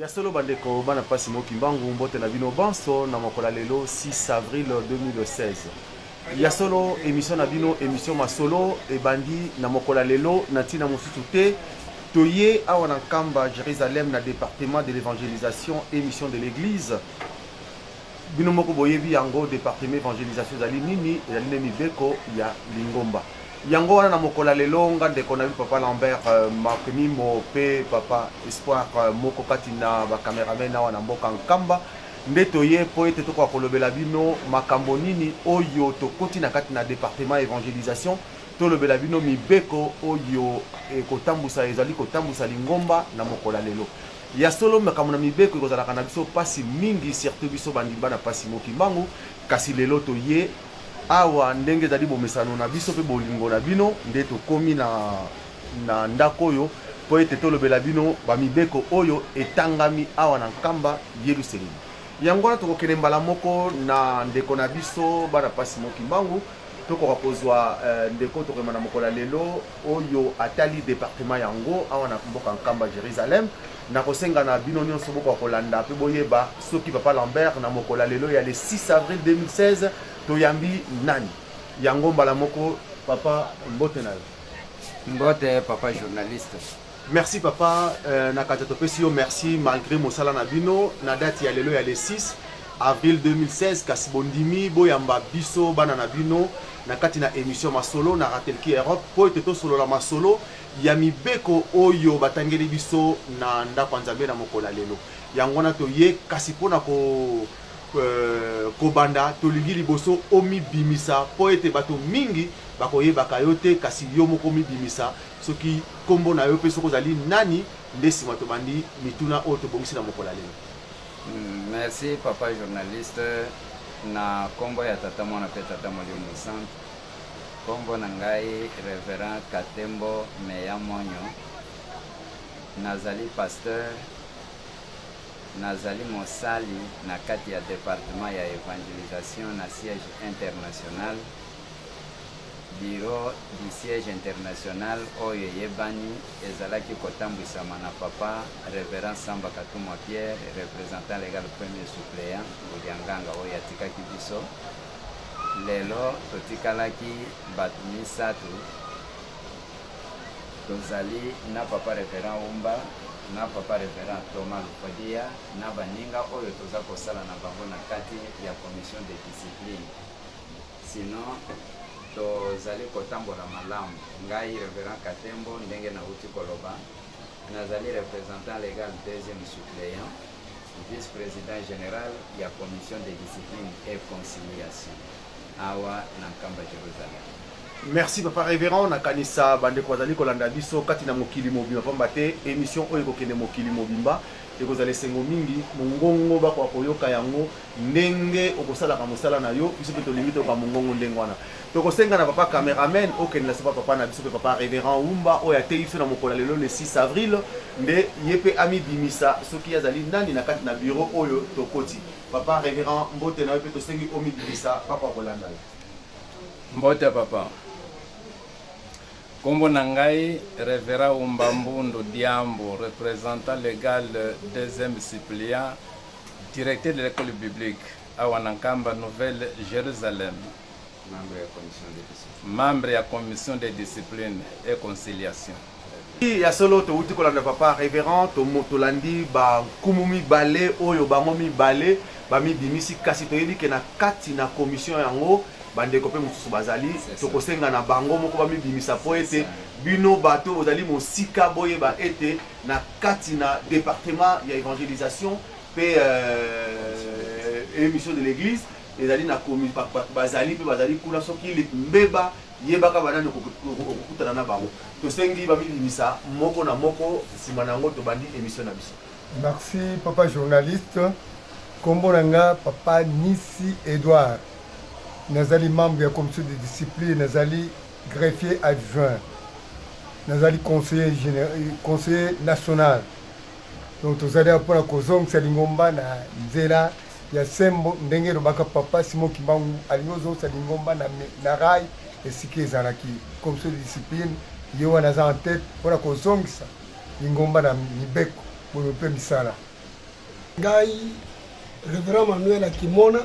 Ya solo bandeko bana pasi mo Kimbangu, mbote na bino banso na mokolo ya lelo 6 avril 2016. Ya solo émission na bino, émission masolo ebandi na mokolo ya lelo na ntina mosusu te. Toye awa na Nkamba Jérusalem na département de l'évangélisation et mission de l'église. Bino moko boyebi yango, département évangélisation ezali nini? Ezali nde mibeko ya lingomba. Yango wana na mokolo ya lelo nga ndeko na bino papa Lambert Mark Mimo mpe papa Espoir moko kati na bacameraman awa na mboka Nkamba nde toye mpo ete tokoka kolobela bino makambo nini oyo tokoti na kati na département évangélisation. Tolobela bino mibeko oyo ekotambusa, ezali kotambusa lingomba na mokolo ya lelo. Ya solo, makambo na mibeko ekozalaka na biso mpasi mingi, surtout biso bandimba na pasi mokimbangu. Kasi lelo toye awa ndenge ezali bomesano na biso mpe bolingo na bino nde tokomi na ndako oyo mpo ete tolobela bino bamibeko oyo etangami awa na Nkamba Yelusalemi. Yango wana tokokende mbala moko na ndeko na biso bana pasi mokimbangu, tokoka kozwa ndeko tokoyema na mokolo ya lelo oyo atali département yango awa na mboka Nkamba Jérusalem. Nakosenga na bino nyonso bokoka kolanda mpe boyeba soki papa Lambert na mokolo ya lelo ya le 6 avril 2016 toyambi nani. Yango mbala moko, papa, mbote na yo. Mbote, papa journaliste. Merci papa. Na kati topesi yo merci malgré mosala na bino na date ya lelo ya le 6 avril 2016, kasi bondimi boyamba biso bana na bino na kati na émission masolo na Ratelki Europe mpo ete tosolola masolo ya mibeko oyo batangeli biso na ndako ya Nzambe na mokolo ya lelo. Yango wana toye, kasi mpona kobanda tolingi liboso omibimisa mpo ete bato mingi bakoyebaka yo te, kasi yo moko omibimisa soki nkombo na yo mpe soki ozali nani, nde nsima tobandi mituna oyo tobongisi na mokolo ya lelo. Merci papa journaliste. Na nkombo ya Tata, Mwana mpe Tata Molimo Mosantu, nkombo na ngai révérend Katembo Meya Monyo. Nazali pasteur, nazali mosali na kati ya département ya évangélisation na siège international, bureau du siège international oyo eyebani ezalaki kotambwisama na papa révérend Samba Katumwa Pierre, représentant légal premier suppléant Ngudianganga, oyo atikaki biso. Lelo totikalaki bato misato. Tozali na papa révérend Umba, na papa révérend Thomas Lufadia, na baninga oyo toza kosala na bango na kati ya commission de discipline. Sinon tozali kotambola malamu. Ngai révérend Katembo, ndenge nauti koloba, nazali représentant légal deuxième suppléant, vice-président général ya commission de discipline et conciliation awa na Nkamba Jérusalem. Merci papa révérend. Nakanisa bandeko bazali kolanda biso kati na mokili mobimba, pamba te émission oyo ekokende mokili mobimba. Ekozala esengo mingi mongongo bakoka koyoka yango ndenge okosalaka mosala na yo. Biso mpe tolingi toyoka mongongo ndenge wana. Tokosenga na papa cameraman okendela so pa papa na biso mpe papa révérend Wumba oyo ateyi biso na mokolo ya lelo le 6 avril, nde ye mpe amibimisa soki azali nani na kati na bureau oyo tokoti. Papa révérend, mbote na yo mpe tosengi omibimisa papa kolanda yo. Mbote papa. Nkombo na ngai révérend Umbambundu Diambo, représentant légal deuxième suppléant, directeur de l'école biblique awa na Nkamba Nouvelle Jérusalem. Membre ya commission de discipline. Membre ya commission de discipline et conciliation. Ya solo, towuti kolanda papa révérend, tolandi bankumu mibale oyo bango mibale bamibimisi, kasi toyebi ke na kati na commission yango bandeko mpe mosusu bazali. Tokosenga na bango moko bamibimisa mpo ete bino bato bozali mosika boyeba ete na kati na département ya évangélisation mpe émission de l'église ezali na bato bazali mpe bazali kuna. Soki mbeba, yebaka banani okokutana na bango. Tosengi bamibimisa moko na moko, nsima na yango tobandi émission na biso. Merci papa journaliste. Kombo na nga papa Nisi Edouard, nazali membre ya commission de discipline, nazali greffier adjoint, nazali conseiller général, conseiller national. Donc tozali awa mpona kozongisa lingomba na nzela ya sembo, ndenge elobaka papa Simon Kimbangu, alingi ozongisa lingomba na rail esika ezalaki. Commission de discipline, ye wana aza en tête mpona kozongisa lingomba na mibeko boyo mpe misala. Ngai Reverend Manuel Akimona,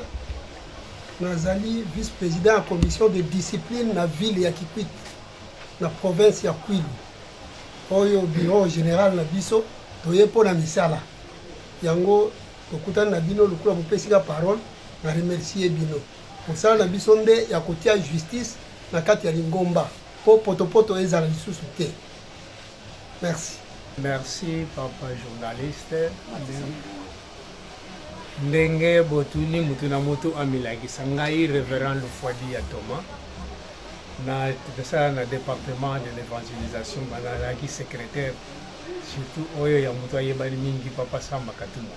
nazali vice-president ya commission de discipline na ville ya Kikwit na province ya Kwilu. Oyo bureau general na biso, toye mpo na misala yango, tokutani na bino lokola bopesi nga parole, na remercier bino. Mosala na biso nde ya kotia justice na kati ya lingomba mpo potopoto ezala lisusu te. Merci. Merci papa journaliste. Ndenge botuni mutu na mutu amilakisa, ngai Reverend Lufuadi ya Thomas, na tosala na département de l'évangélisation, banalaki secrétaire surtout oyo ya moto ayebani mingi, Papa Samba Katumba.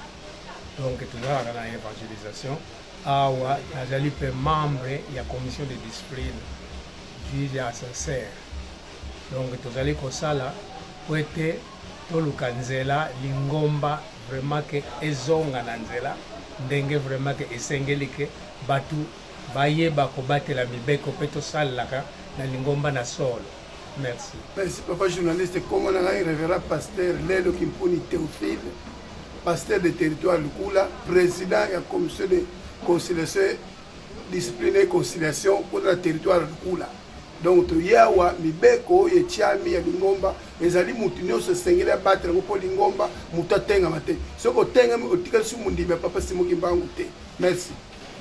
Donc tozalaka na évangélisation awa, nazali mpe membre ya commission de discipline, juge assesseur. Donc tozali kosala po ete toluka nzela lingomba vraiment ke ezonga na nzela ndenge vraiment ke esengeli, ke bato bayeba kobatela mibeko mpe tosalelaka na lingomba na solo. Merci. Merci papa journaliste. Kombo na ngai révérend pasteur Lelo Kimpuni Théophile, pasteur de territoire Lukula, président ya commission de conciliation, discipline et conciliation contre na territoire Lukula. Donc toye awa, mibeko oyo etiami ya lingomba ezali, mutu nyonso esengeli abatela yango, mpo lingomba moto atengama te. Soki otengami, otikali su mondimi ya Papa Simoki Mbangu te. Merci.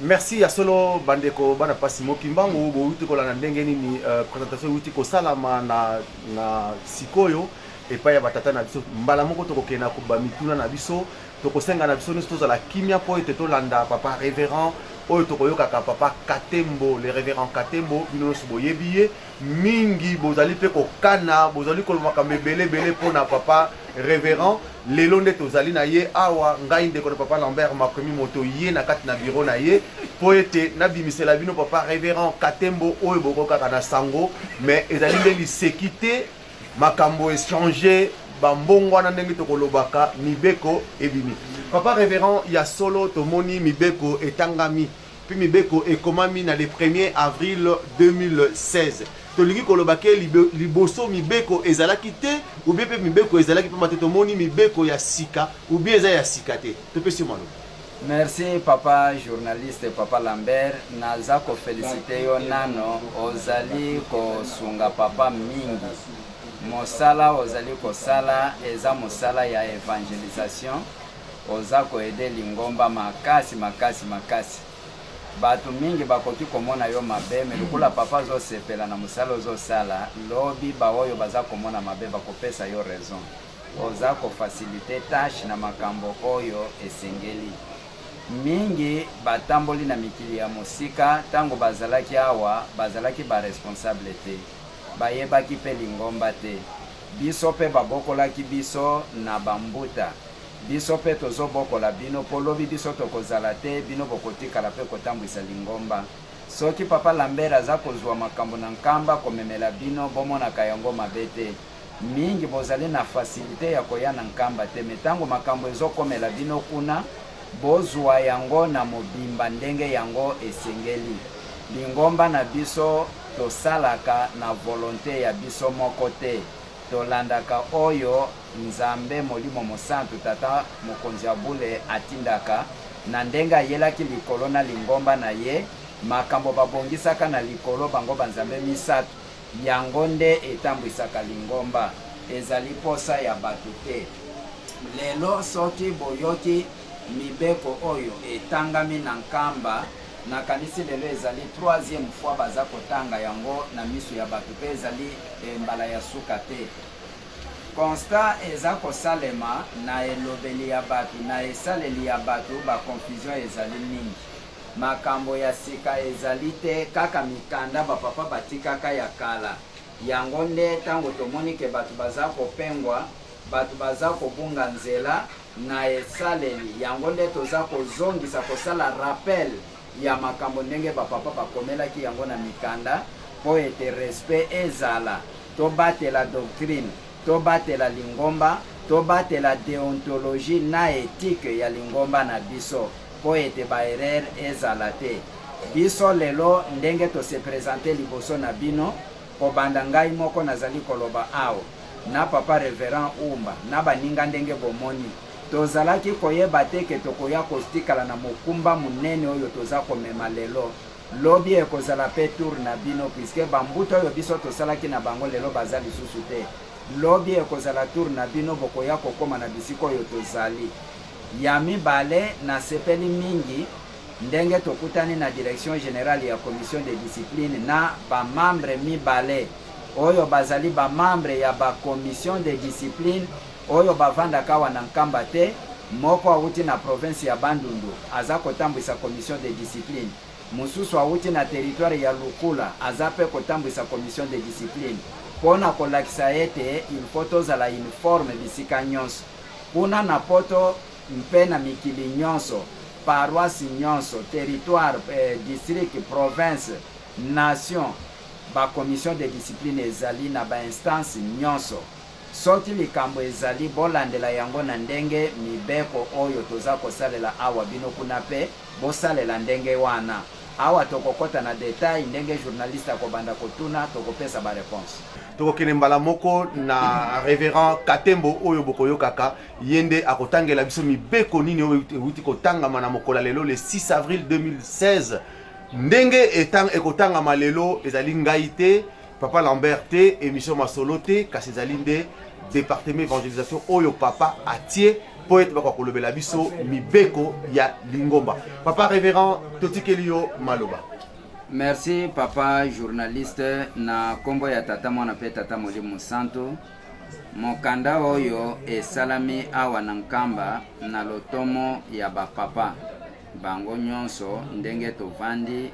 Merci. Ya solo, bandeko bana pasi moki mbangu, bowuti kolanda ndenge nini présentation ewuti kosalama na sikoyo epai ya batata na biso. Mbala moko tokokende na bamituna na biso. Tokosenga na biso nyonso tozala kimia mpo ete tolanda papa révérend oyo tokoyokaka, Papa Katembo, le révérend Katembo. Bino nyonso boyebi ye mingi, bozali mpe kokana, bozali koloba makambo ebele ebele mpona papa révérend. Lelo nde tozali na ye awa. Ngai ndeko na papa Lambert Makomi moto ye na kati na biro na ye mpo ete nabimisela bino papa révérend Katembo oyo bokokaka na sango. Mais ezali nde liseki te, makambo échange bambongo wana ndenge tokolobaka, mibeko ebimi. Papa révérend, ya solo tomoni mibeko etangami mpe mibeko ekomami na le 1er avril 2016. Tolingi koloba ke liboso mibeko ezalaki te, ou bien mpe mibeko ezalaki, pamba te tomoni mibeko ya sika, ou bien eza ya sika te? Topesi yo maloba. Merci papa journaliste, papa Lambert. Naza koféliciter yo nano, ozali kosunga papa mingi. Mosala ozali kosala eza mosala ya évangélisation, oza koaider lingomba makasi makasi makasi. Bato mingi bakoki komona yo mabe, mais lokola papa azosepela na mosala ozosala, lobi baoyo baza komona mabe bakopesa yo raison. Oza kofaciliter tâche na makambo oyo esengeli. Mingi batamboli na mikili ya mosika, ntango bazalaki awa bazalaki baresponsable te, bayebaki mpe lingomba te. Biso mpe babokolaki biso na bambuta, biso mpe tozobokola bino mpo lobi biso tokozala te, bino bokotikala mpe kotambwisa lingomba. Soki papa Lambert aza kozwa makambo na Nkamba komemela bino, bomonaka yango mabe te. Mingi bozali na facilité ya koya na Nkamba te, mais ntango makambo ezokomela bino kuna, bozwa yango na mobimba ndenge yango esengeli. Lingomba na biso, tosalaka na volonté ya biso moko te, tolandaka oyo Nzambe Molimo Mosantu, Tata Mokonzi ya bule, atindaka na ndenge ayelaki likolo na lingomba na ye. Makambo babongisaka na likolo, bango banzambe misato, yango nde etambwisaka lingomba, ezali posa ya bato te. Lelo soki boyoki mibeko oyo etangami na Nkamba, nakanisi lelo ezali troisième fois baza kotanga yango na miso ya bato, mpe ezali mbala ya suka te. Constat eza kosalema na elobeli ya bato, na esaleli ya bato, baconfusion ezali mingi. Makambo ya sika ezali te, kaka mikanda bapapa batikaka ya kala. Yango nde ntango tomoni ke bato baza kopengwa, bato baza kobunga nzela na esaleli, yango nde toza kozongisa, kosala rappel ya makambo ndenge bapapa bakomelaki yango na mikanda, mpo ete respect ezala, tobatela doctrine, tobatela lingomba, tobatela déontologie na éthique ya lingomba na biso, mpo ete baerreur ezala te. Biso lelo ndenge tose présenter liboso na bino, kobanda ngai moko nazali koloba awa na papa révérend Umba na baninga ndenge bomoni. Tozalaki koyeba te ke tokoya kotikala na mokumba monene oyo toza komema lelo. Lobi ekozala pe tour na bino puisque ba mbuta oyo biso tosalaki na bango lelo baza lisusu te. Lobi ekozala tour na bino bokoya kokoma na bisika oyo tozali. Ya mibale, nasepeli mingi ndenge tokutani na direction generale ya commission de discipline na ba membres mibale oyo bazali ba membres ya ba commission de discipline oyo bavandaka awa na Nkamba te, moko awuti na province ya Bandundu aza kotambwisa commission de discipline, mosusu awuti na territoire ya Lukula aza pe kotambwisa commission de discipline po na kolakisa ete il faut tozala uniforme bisika nyonso. Kuna na poto mpe na mikili nyonso, paroisse nyonso, territoire, district, province, nation, ba commission de discipline ezali na ba instances nyonso. Soki likambo ezali, bolandela yango na ndenge mibeko oyo toza kosalela awa, bino kuna pe bosalela ndenge wana. Awa tokokota na detail ndenge journaliste akobanda kotuna, tokopesa ba reponses. Tokokende mbala moko na Reverend Katembo oyo bokoyokaka, ye nde akotangela biso mibeko nini oyo ewuti kotangama na mokolo ya lelo le 6 avril 2016. Ndenge ekotangama lelo ezali ngai te, Papa Lambert te, emission masolo te, kasi ezali nde departement evangelisation oyo papa atie mpo ete bakoka kolobela biso mibeko ya lingomba. Papa Reverend, totikeli yo maloba. Merci papa journaliste, na kombo ya tata mwana pe tata molimo santu, mokanda oyo esalami awa na Nkamba na lotomo ya ba papa bango nyonso ndenge tovandi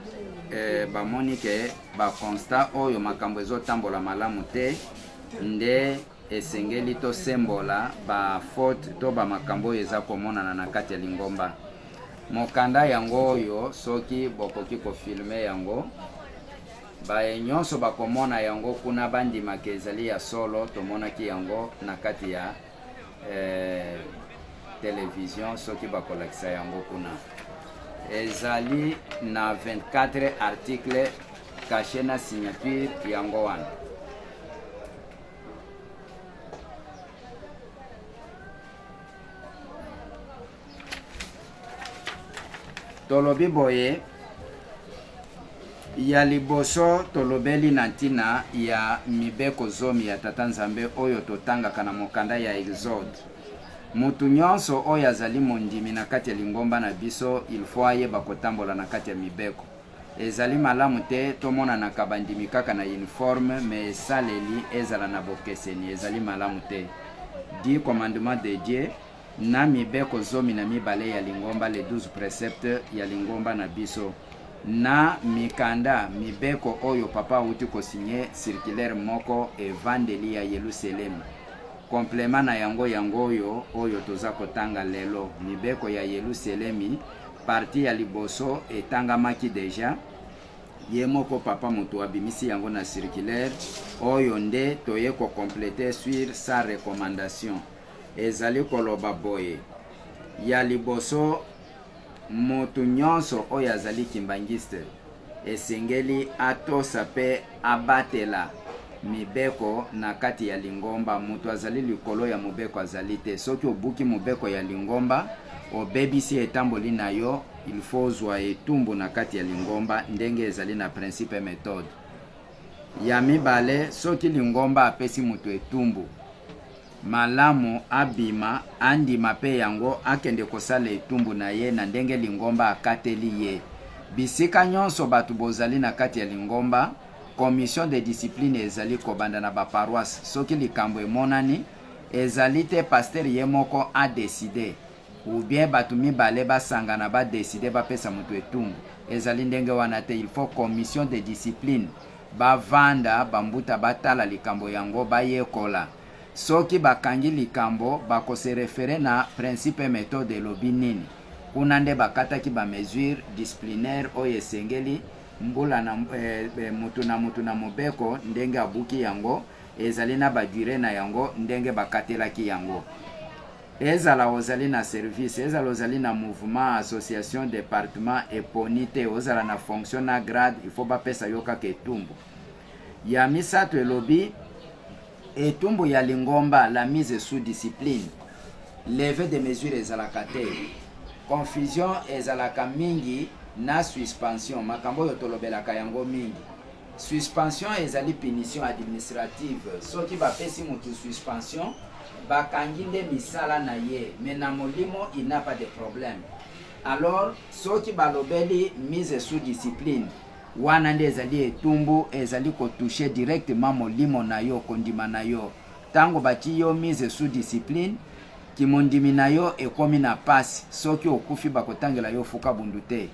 eh, bamoni ke ba constat oyo makambo ezotambola malamu te nde esengeli tosembola ba faute to ba makambo oyo eza komonana na kati ya lingomba. Mokanda yango oyo soki bokoki ko filme yango baye nyonso bakomona yango kuna bandima ke ezali ya solo tomonaki yango na kati ya eh, television soki bakolakisa yango kuna ezali na 24 article cache na signature yango wana. Tolobi boye, ya liboso tolobeli na ntina ya mibeko zomi ya Tata Nzambe oyo totangaka na mokanda ya Exode. Mutu nyonso oyo azali mondimi na kati ya lingomba na biso il faut ayeba kotambola na kati ya mibeko. Ezali malamu te tomonanaka bandimi kaka na uniforme mais esaleli ezala na bokeseni, ezali malamu te. Dix commandements de Dieu na mibeko 12 ya lingomba, les 12 preceptes, ya lingomba na biso, na mikanda mibeko oyo Papa awuti ko signer circulaire moko evandeli ya Yeluselemi. Complement na yango yango oyo, oyo toza kotanga lelo, mibeko ya Yeluselemi, partie ya liboso etangamaki dejà, ye moko Papa mutu abimisi yango na circulaire, oyo nde toye ko completer sur sa recommandation. Ezali koloba boye, Ya liboso, moto nyonso oyo azali Kimbanguiste esengeli atosa pe abatela mibeko na kati ya lingomba. Moto azali likolo ya mobeko azali te. Soki obuki mobeko ya lingomba, obebisi etamboli na yo, il faut ozua etumbu na kati ya lingomba ndenge ezali na principe et methode. Ya mibale, soki lingomba apesi moto etumbu, malamu abima, andima pe yango, akende kosala etumbu na ye na ndenge lingomba akateli ye. Bisika nyonso bato bozali na kati ya lingomba, commission de discipline ezali kobanda na ba paroisses. Soki likambo emonani, ezali te pasteur ye moko a decider ou bien bato mibale basangana ba decider bapesa moto etumbu. Ezali ndenge wana te, il faut commission de discipline Bavanda ba mbuta batala likambo yango bayekola. Soki bakangi likambo bako se referer na principe et methode elobi nini. Kuna nde bakataki ba mesures disciplinaires oyo esengeli mbula na mutu na mutu na mobeko ndenge abuki yango ezali na ba duree na yango ndenge bakatelaki yango. Ezala ozali na service, ezala ozali na mouvement, association, departement, eponi te, ozala na fonction na grade, il faut bapesa yo kaka etumbu. Ya misato elobi, etumbu ya lingomba, la mise sous discipline. Levee de mesure ezalaka te. Confusion ezalaka mingi na suspension, makambo oyo tolobelaka yango mingi. Suspension ezali punition administrative. Soki bapesi mutu suspension, bakangi nde misala na ye, mais na molimo il n'a pas de problème. Alors soki balobeli mise sous discipline, wana nde ezali etumbu, ezali ko toucher directement molimo na yo, kondima na yo. Tango batii yo mise sous discipline, kimondimi na yo ekomi na pasi, soki okufi bakotangela yo fukabundu te.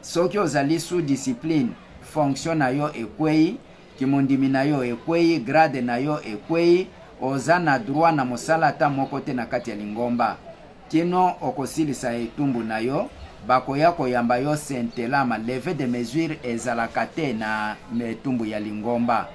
Soki ozali sous discipline, fonction na yo ekweyi, kimondimi na yo ekweyi, grade na yo ekweyi, oza na droit na mosala ata moko te na kati ya lingomba. Kino okosilisa etumbu na yo, bakoya koyamba yo sentelama. Levee de mesure ezalaka te na etumbu ya lingomba.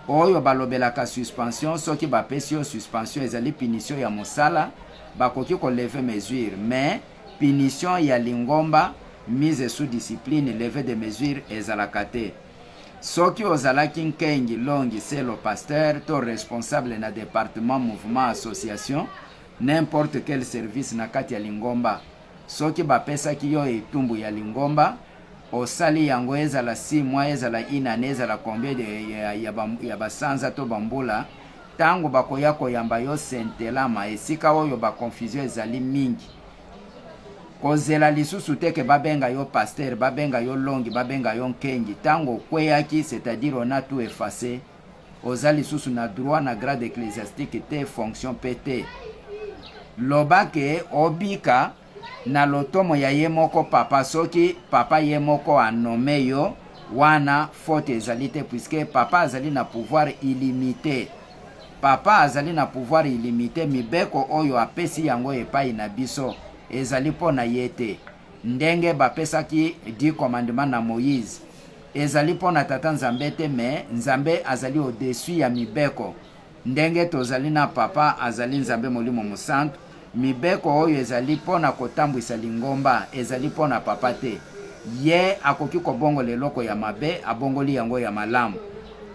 Oyo balobelaka suspension, soki bapesi yo suspension ezali punition ya mosala, bakoki ko lever mesure, mais punition ya lingomba, mise sous discipline, levee de mesure ezalaka te. Soki ozalaki nkengi, longi, selo, pasteur to responsable na departement, mouvement, association, n'importe quel service na kati ya lingomba, soki bapesaki yo etumbu ya lingomba, osali yango ezala 6 mois, ezala une annee, ezala combien de, ya, ya, ba, ya basanza to bambula, ntango bakoya koyamba yo sentelama esika oyo ba confusion ezali mingi, kozela lisusu te ke babenga yo pasteur, babenga yo longi, babenga yo nkengi. Ntango okweyaki, c'est-à-dire on a tout effacé, oza lisusu na droit na grade ecclésiastique te, fonction pe te. Loba ke obika na lotomo ya ye moko papa. Soki papa ye moko anome yo, wana faute ezali te, puisque papa azali na pouvoir illimité. Papa azali na pouvoir illimité. Mibeko oyo apesi yango epai na biso ezali mpo na ye te. Ndenge bapesaki 10 commandements na Moïse, ezali mpo na Tata Nzambe te, mais Nzambe azali au-dessus ya mibeko. Ndenge tozali na Papa azali Nzambe Molimo Mosantu, mibeko oyo ezali mpo na kotambwisa lingomba ezali mpo na Papa te. Ye akoki kobongola eloko ya mabe, abongoli yango ya malamu.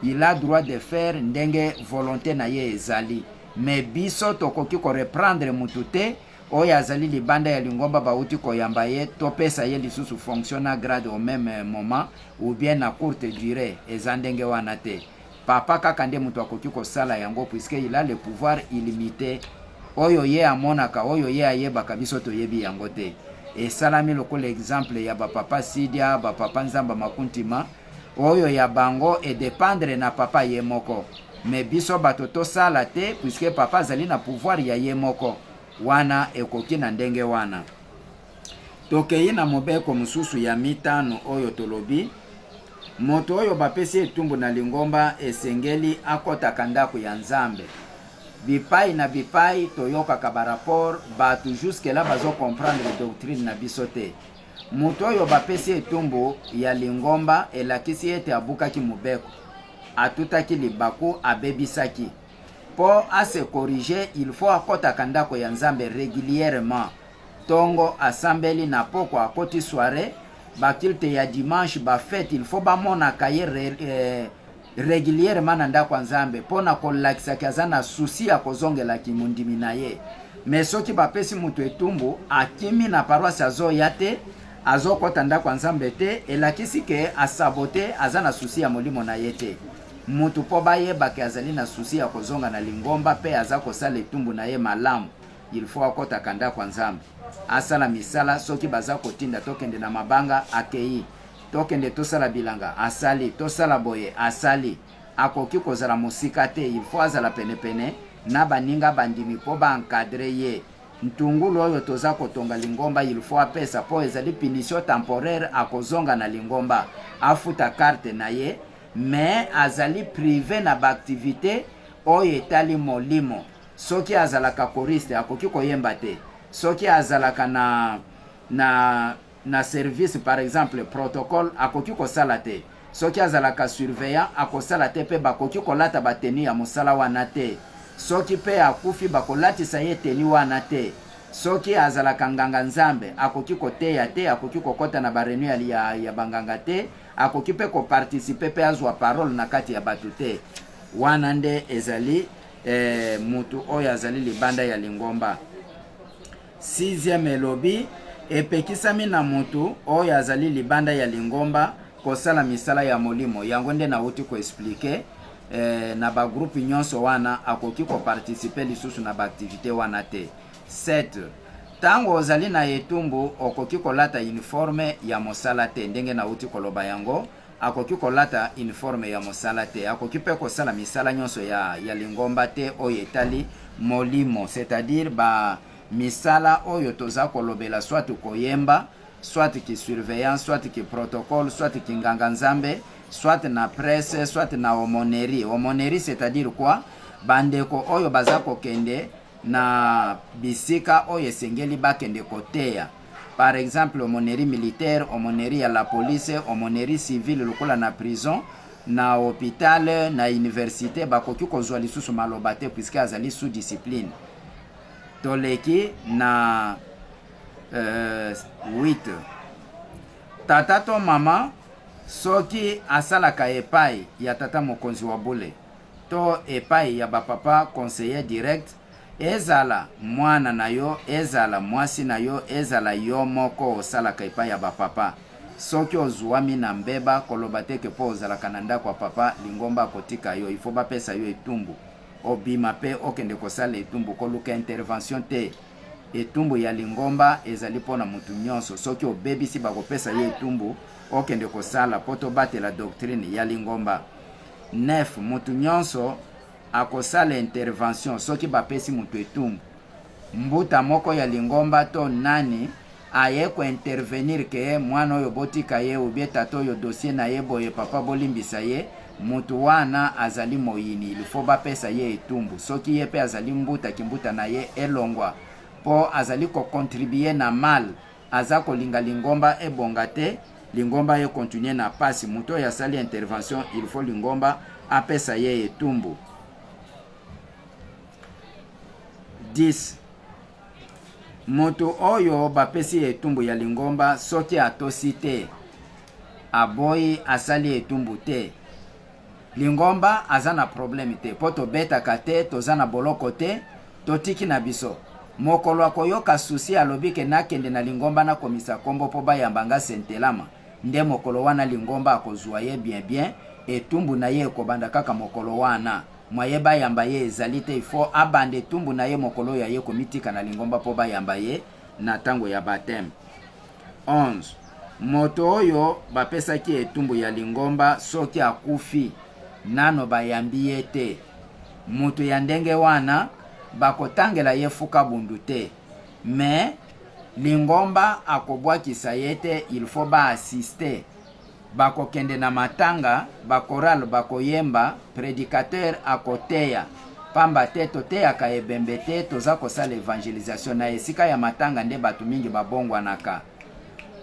Il a droit de faire ndenge volonte na ye ezali. Mais biso tokoki ko reprendre mutu te oyo azali libanda ya lingomba, bauti koyamba ye, topesa ye lisusu fonction na grade au meme moment ou bien na courte durée. Eza ndenge wana te. Papa kaka nde moto akoki kosala yango, puisque il a le pouvoir illimité. Oyo ye amonaka, oyo ye ayebaka, biso toyebi yango te. Esalami lokola exemple ya bapapa Sidia, bapapa Nzamba Makuntima, oyo ya bango edépendre na papa ye moko. Mais biso bato tosala te, puisque papa azali na pouvoir ya ye moko. Wana ekoki na ndenge wana. Tokei na mobeko mosusu ya mitano oyo tolobi: moto oyo bapesi etumbu na lingomba esengeli akɔtaka ndako ya Nzambe. Bipai na bipai toyokaka barapport, bato jusque là bazocomprendre doctrine na biso te. Moto oyo bapesi etumbu ya lingomba elakisi ete abukaki mobeko, atutaki libaku, abebisaki. Mpo ase corriger, il faut akɔtaka ndako ya Nzambe régulièrement. Ntongo asambeli, na poko akoti, soirée, baculte ya dimanche, bafête, il faut bamonaka ye régulièrement na ndako ya Nzambe, mpo na kolakisaki aza na souci ya kozongelaki mondimi na ye. Mais soki bapesi moto etumbu, akimi na paroisse, azoya te, azokɔta ndako ya Nzambe te, elakisi ke asabote, aza na souci ya molimo na ye te. Motu mpo bayebake azali na souci ya kozonga na lingomba mpe aza kosala etumbu na ye malamu, il faut akɔtaka ndako ya Nzambe, asala misala. Soki baza kotinda tokende na mabanga, akei, tokende tosala bilanga, asali, tosala boye, asali. Akoki kozala mosika te, il faut azala penepene na baninga bandimi mpo baencadrer ye. Ntungulu oyo toza kotonga lingomba, il faut apesa, mpo ezali punition temporaire. Akozonga na lingomba, afuta carte na ye, mais azali privé na baactivité oyo etali molimo. Soki azalaka choriste, akoki koyemba te. Soki azalaka na service, par exemple protocole, akoki kosala te. Soki azalaka surveillant, akosala te, mpe bakoki kolata batenue ya mosala wana te. Soki mpe akufi, bakolatisa ye tenue wana te. Soki azalaka nganga Nzambe, akoki koteya te, akoki kokɔta na baréunion ya banganga te, akoki mpe koparticiper mpe azwa parole na kati ya bato te. Wana nde ezali mutu oyo azali libanda ya lingomba. Sixième elobi, Epekisami na mutu oyo azali libanda ya lingomba kosala misala ya molimo. Yango nde nawuti ko expliquer eh, na ba groupe nyonso wana akoki ko participer lisusu na ba activites wana te. Sept, Tango ozali na etumbu okoki kolata uniforme ya mosala te, ndenge nawuti koloba yango, akoki kolata uniforme ya mosala te, akoki mpe kosala misala nyonso ya, ya lingomba te oyo etali molimo, c'est-à-dire ba misala oyo toza kolobela soit koyemba, soit ki surveillant, soit ki protocole, soit ki nganga nzambe, soit na presse, soit na aumônerie. Aumônerie c'est-à-dire quoi? Bandeko oyo baza kokende na bisika oyo esengeli bakende koteya. Par exemple aumônerie militaire, aumônerie ya la police, aumônerie civile lokola na prison, na hopital, na universite, bakoki kozwa lisusu maloba te puisque azali sous discipline. Toleki na 8. Tata to mama soki asalaka epai ya tata mokonzi wa bule to epai ya ba papa conseiller direct, ezala mwana na yo, ezala mwasi na yo, ezala yo moko osalaka epai ya ba papa, soki ozuami na mbeba, koloba te ke po ozalaka na ndako ya papa, lingomba akotika yo, il faut bapesa yo etumbu, obima pe okende kosala etumbu, koluka intervention te, etumbu ya lingomba ezali po na mutu nionso, soki obebisi bakopesa yo etumbu okende kosala po tobatela doctrine ya lingomba. 9 mutu nionso akosala intervention soki bapesi mutu etumbu, mbuta moko ya lingomba to nani aye ko intervenir ke mwana oyo botika ye ou bien tata oyo dossier na ye boye papa bolimbisa ye, mutu wana azali moyini il faut bapesa ye etumbu, soki ye pe azali mbuta kimbuta na ye elongwa po azali ko contribuer na mal aza kolinga lingomba ebonga te, lingomba e continuer na pasi, mutu oyo asali intervention il faut lingomba apesa ye etumbu. 10 mutu oyo bapesi ye etumbu ya lingomba soki atosi te, aboyi asali etumbu te, Lingomba aza na problème te po tobetaka te toza na boloko te totiki na biso mokolo akoyoka souci alobi ke nakende na lingomba nakomisa kombo po bayamba nga sentelama nde mokolo wana lingomba akozua ye bien bien etumbu na ye ekobanda kaka mokolo wana moyen bayamba ye ezali te il faut abanda etumbu na ye mokolo oyo aye komitika na lingomba po bayamba ye na tango ya bapteme. 11 moto oyo bapesaki etumbu ya lingomba soki akufi nano bayambi ye te, moto ya ndenge wana bakotangela ye fukabundu te, mais lingomba akobwakisa ye te, il faut ba assister, bakokende na matanga, ba chorale bakoyemba, predicateur akoteya, pamba te toteyaka ebembe te, toza kosala evangelisation na esika ya matanga nde bato mingi babongwanaka.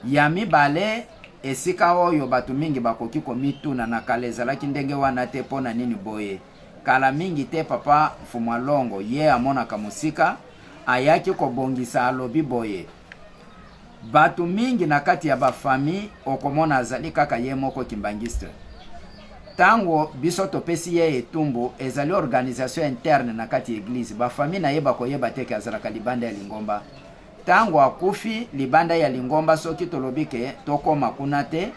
Ya mibale, esika oyo bato mingi bakoki komituna, na kala ezalaki ndenge wana te, mpo na nini boye? Kala mingi te papa Mfumua Longo, ye amonaka mosika, ayaki kobongisa, alobi boye, Batu mingi na kati ya ba famille okomona azali kaka ye moko kimbanguiste. Tango biso topesi ye etumbu ezali organisation interne na kati ya eglise ba famille na ye bakoyeba te ke azalaka libanda ya lingomba. Tango akufi libanda ya lingomba soki tolobi ke tokoma kuna te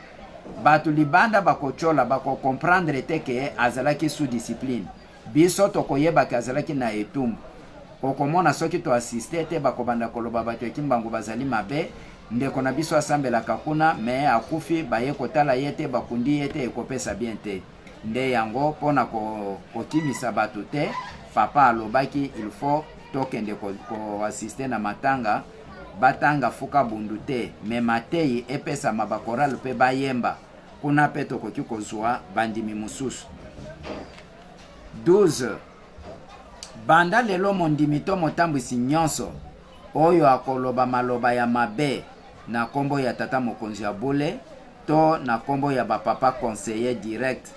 batu libanda bakotiola bako comprendre te ke azalaki sous discipline. Biso tokoyeba ke azalaki na etumbu. Okomona soki to assister te bakobanda koloba batu ya kimbangu bazali mabe, ndeko na biso asambelaka kuna mais akufi baye kotala ye te bakundi ye te ekopesa bien te. Nde yango pona kokimisa batu te papa alobaki il faut tokende ko assister na matanga batanga fuka bundu te mais mateyi epesama ba chorale pe bayemba. Kuna pe tokoki kozua bandimi mosusu. 12 banda lelo mondimi to motambwisi nyonso oyo akoloba maloba ya mabe na kombo ya tata mokonzi ya bule to na kombo ya ba papa conseiller direct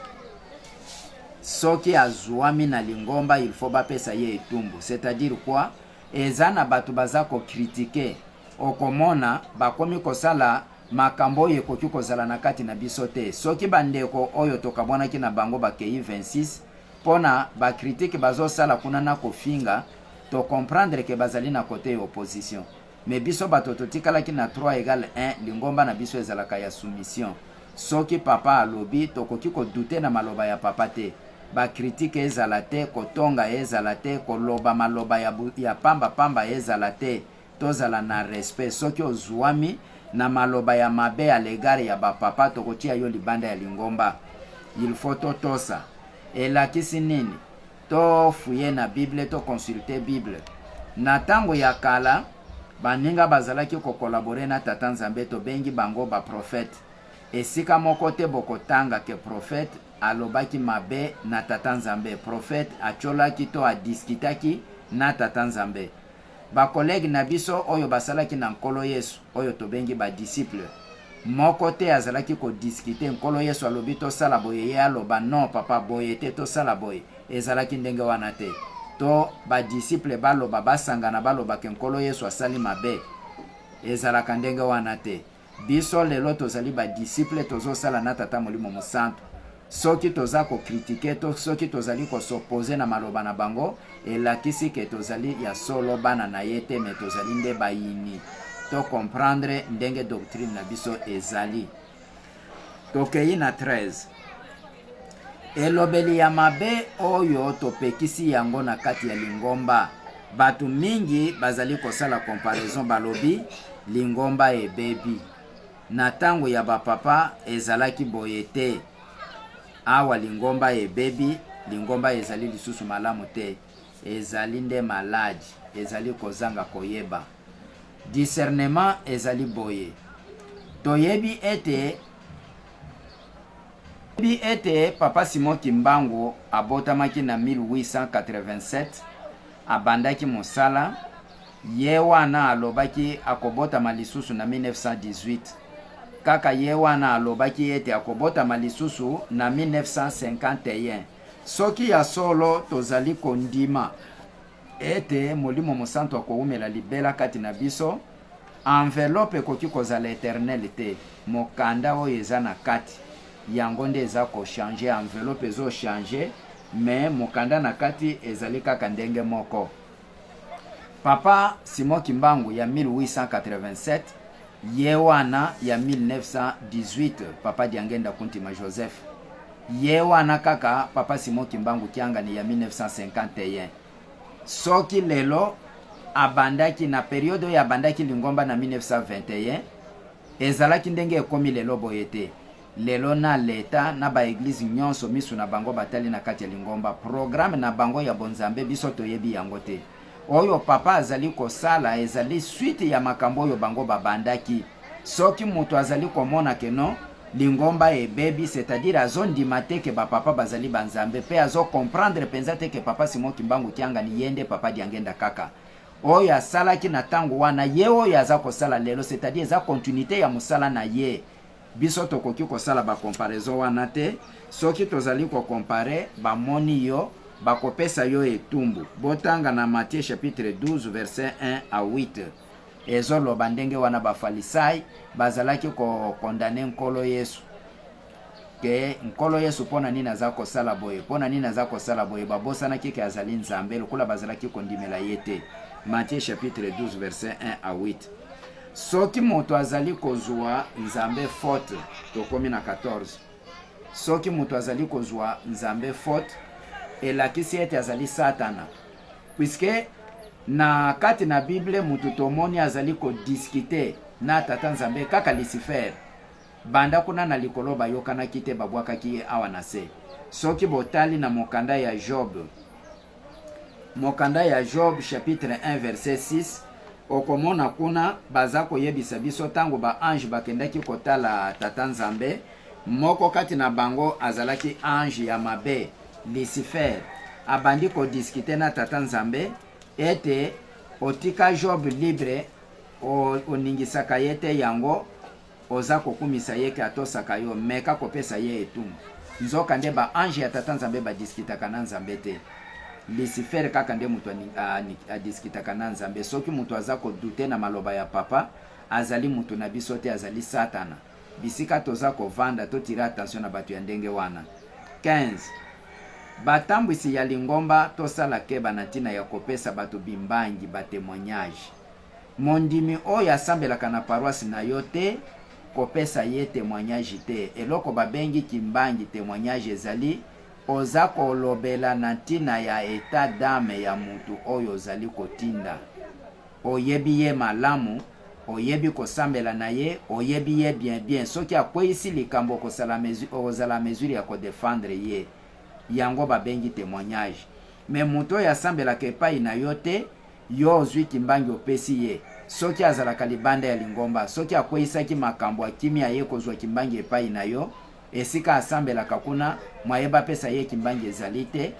soki azuami na lingomba il faut bapesa ye etumbu c'est à dire quoi eza na bato baza ko critiquer okomona bakomi kosala Makambo oyo ekoki kozala na kati na biso te soki ba ndeko oyo tokabwanaki na bango bakeyi 26 pona ba critique bazo sala kuna na kofinga to comprendre ke bazali na cote ya opposition. Mais biso bato totikalaki na 3 egale 1, lingomba na biso ezalaka ya soumission. Soki papa alobi, tokoki ko douter na maloba ya papa te. Ba critiques ezala te, kotonga ezala te, koloba maloba ya, ya pamba pamba ezala te. Tozala na respect. Soki ozuami na maloba ya mabe à l'egard ya ba papa, tokotia yo libanda ya lingomba. Il faut totosa. Elakisi nini? To fouiller na bible, to consulter bible. Na tango ya kala, baninga bazalaki ko collaborer na Tata Nzambe, tobengi bango ba prophètes. Esika moko te bokotanga que prophète alobaki mabe na Tata Nzambe, prophète atiolaki to a discutaki na Tata Nzambe. Ba collègues na biso oyo basalaki na Nkolo Yesu, oyo tobengi ba disciples, moko te azalaki ko discuter, Nkolo Yesu alobi tosala boye, ye aloba non papa boye te tosala boye, ezalaki ndenge wana te. To ba disciples baloba, basangana baloba ke Nkolo Yesu asali mabe, ezalaka ndenge wana te. Biso lelo tozali ba disciples, tozosala na Tata Molimo Mosantu. Soki toza ko critiquer to soki tozali ko s'opposer na maloba na bango, elakisi ke tozali ya solo bana na ye te mais tozali nde bayini. To comprendre ndenge doctrine na biso ezali. Tokeyi na 13. Elobeli ya mabe oyo topekisi yango na kati ya lingomba. Bato mingi bazali kosala comparaison, balobi lingomba ebebi. Na tango ya ba papa ezalaki boye te. Awa lingomba ebebi, lingomba ezali lisusu malamu te. Ezali nde maladi, ezali kozanga koyeba. Discernement ezali boye. Toyebi ete Toyebi ete Papa Simon Kimbangu abotamaki na 1887, abandaki mosala, ye wana alobaki akobotama lisusu na 1918. Kaka ye wana alobaki ete akobotama lisusu na 1951. Soki ya solo tozali kondima ete Molimo Mosantu akowumela libela kati na biso, enveloppe ekoki kozala eternel te, mokanda oyo eza na kati yango nde eza ko changer, enveloppe ezo changer mais mokanda na kati ezali kaka ndenge moko. Papa Simon Kimbangu ya 1887 ye wana ya 1918 Papa Diangenda Kuntima Joseph ye wana kaka Papa Simon Kimbangu Kiangani ya 1951. Soki lelo abandaki na periode oyo abandaki lingomba na 1921, ezalaki ndenge ekomi lelo boye te. Lelo na leta na ba eglise nyonso misu na bango batali na kati ya lingomba, programme na bango ya bonzambe biso toyebi yango te. Oyo papa azali kosala ezali suite ya makambo oyo bango babandaki. Soki moto azali komona que non lingomba ebebi, c'est à dire azo ndima te que ba papa bazali ba nzambe pe azo comprendre penza te que papa Simon Kimbangu Kiangani ye nde papa Diangenda kaka oyo asalaki na tango wana ye oyo aza kosala lelo, c'est à dire eza continuite ya mosala na ye. Biso tokoki kosala ba comparaison wana te, soki tozali ko comparer bamoni yo bakopesa yo etumbu. Botanga na Matthieu chapitre 12 verset 1 à 8. Ezo loba ndenge wana ba falisai bazalaki ko condamner Nkolo Yesu ke Nkolo Yesu pona nini aza kosala boye, pona nini aza kosala boye, babosanaki ke azali Nzambe lokola bazalaki kondimela ye te. Matthieu chapitre 12 verset 1 à 8. Soki moto azali kozua Nzambe faute, tokomi na 14. Soki moto azali kozua Nzambe faute, elakisi ete azali Satana. Puisque na kati na Bible mutu tomoni azali ko discuter na Tata Nzambe kaka Lucifer. Banda kuna na likolo bayokanaki te, babwakaki ye awa na se. Soki botali na mokanda ya Job, mokanda ya Job chapitre 1 verset 6, okomona kuna baza koyebisa biso tango ba ange bakendaki kotala Tata Nzambe, moko kati na bango azalaki ange ya mabe, Lucifer, abandi ko discuter na Tata Nzambe ete otika Job libre, oningisaka ye te yango oza kokumisa ye ke atosaka yo, meka kopesa ye etumbu. Nzoka nde ba ange ya Tata Nzambe ba discutaka na Nzambe te. Lucifer kaka nde mutu a discutaka na Nzambe. Soki mutu aza ko douter na maloba ya Papa, azali mutu na biso te, azali Satana. Bisika toza kovanda to tirer attention na batu ya ndenge wana. 15. Batambwisi ya lingomba tosala keba na ntina ya kopesa bato bimbangi, ba temoignages. Mondimi oyo asambelaka na paroisse na yo te, kopesa ye temoignage te. Eloko babengi kimbangi temoignage ezali oza kolobela na ntina ya etat d'ame ya mutu oyo ozali kotinda. Oyebi ye malamu, oyebi kosambela na ye, oyebi ye bien bien. Soki akweyisi likambo okosala okozala mesure ya ko defendre ye. Yango babengi temoignage. Mais mutu oyo asambelaka epayi na yo te, yo ozui kimbangi opesi ye, soki azalaka libanda ya lingomba, soki akweyisaki makambo akimi aye kozua kimbangi epayi na yo, esika asambelaka kuna mwaye bapesa ye kimbangi ezali te,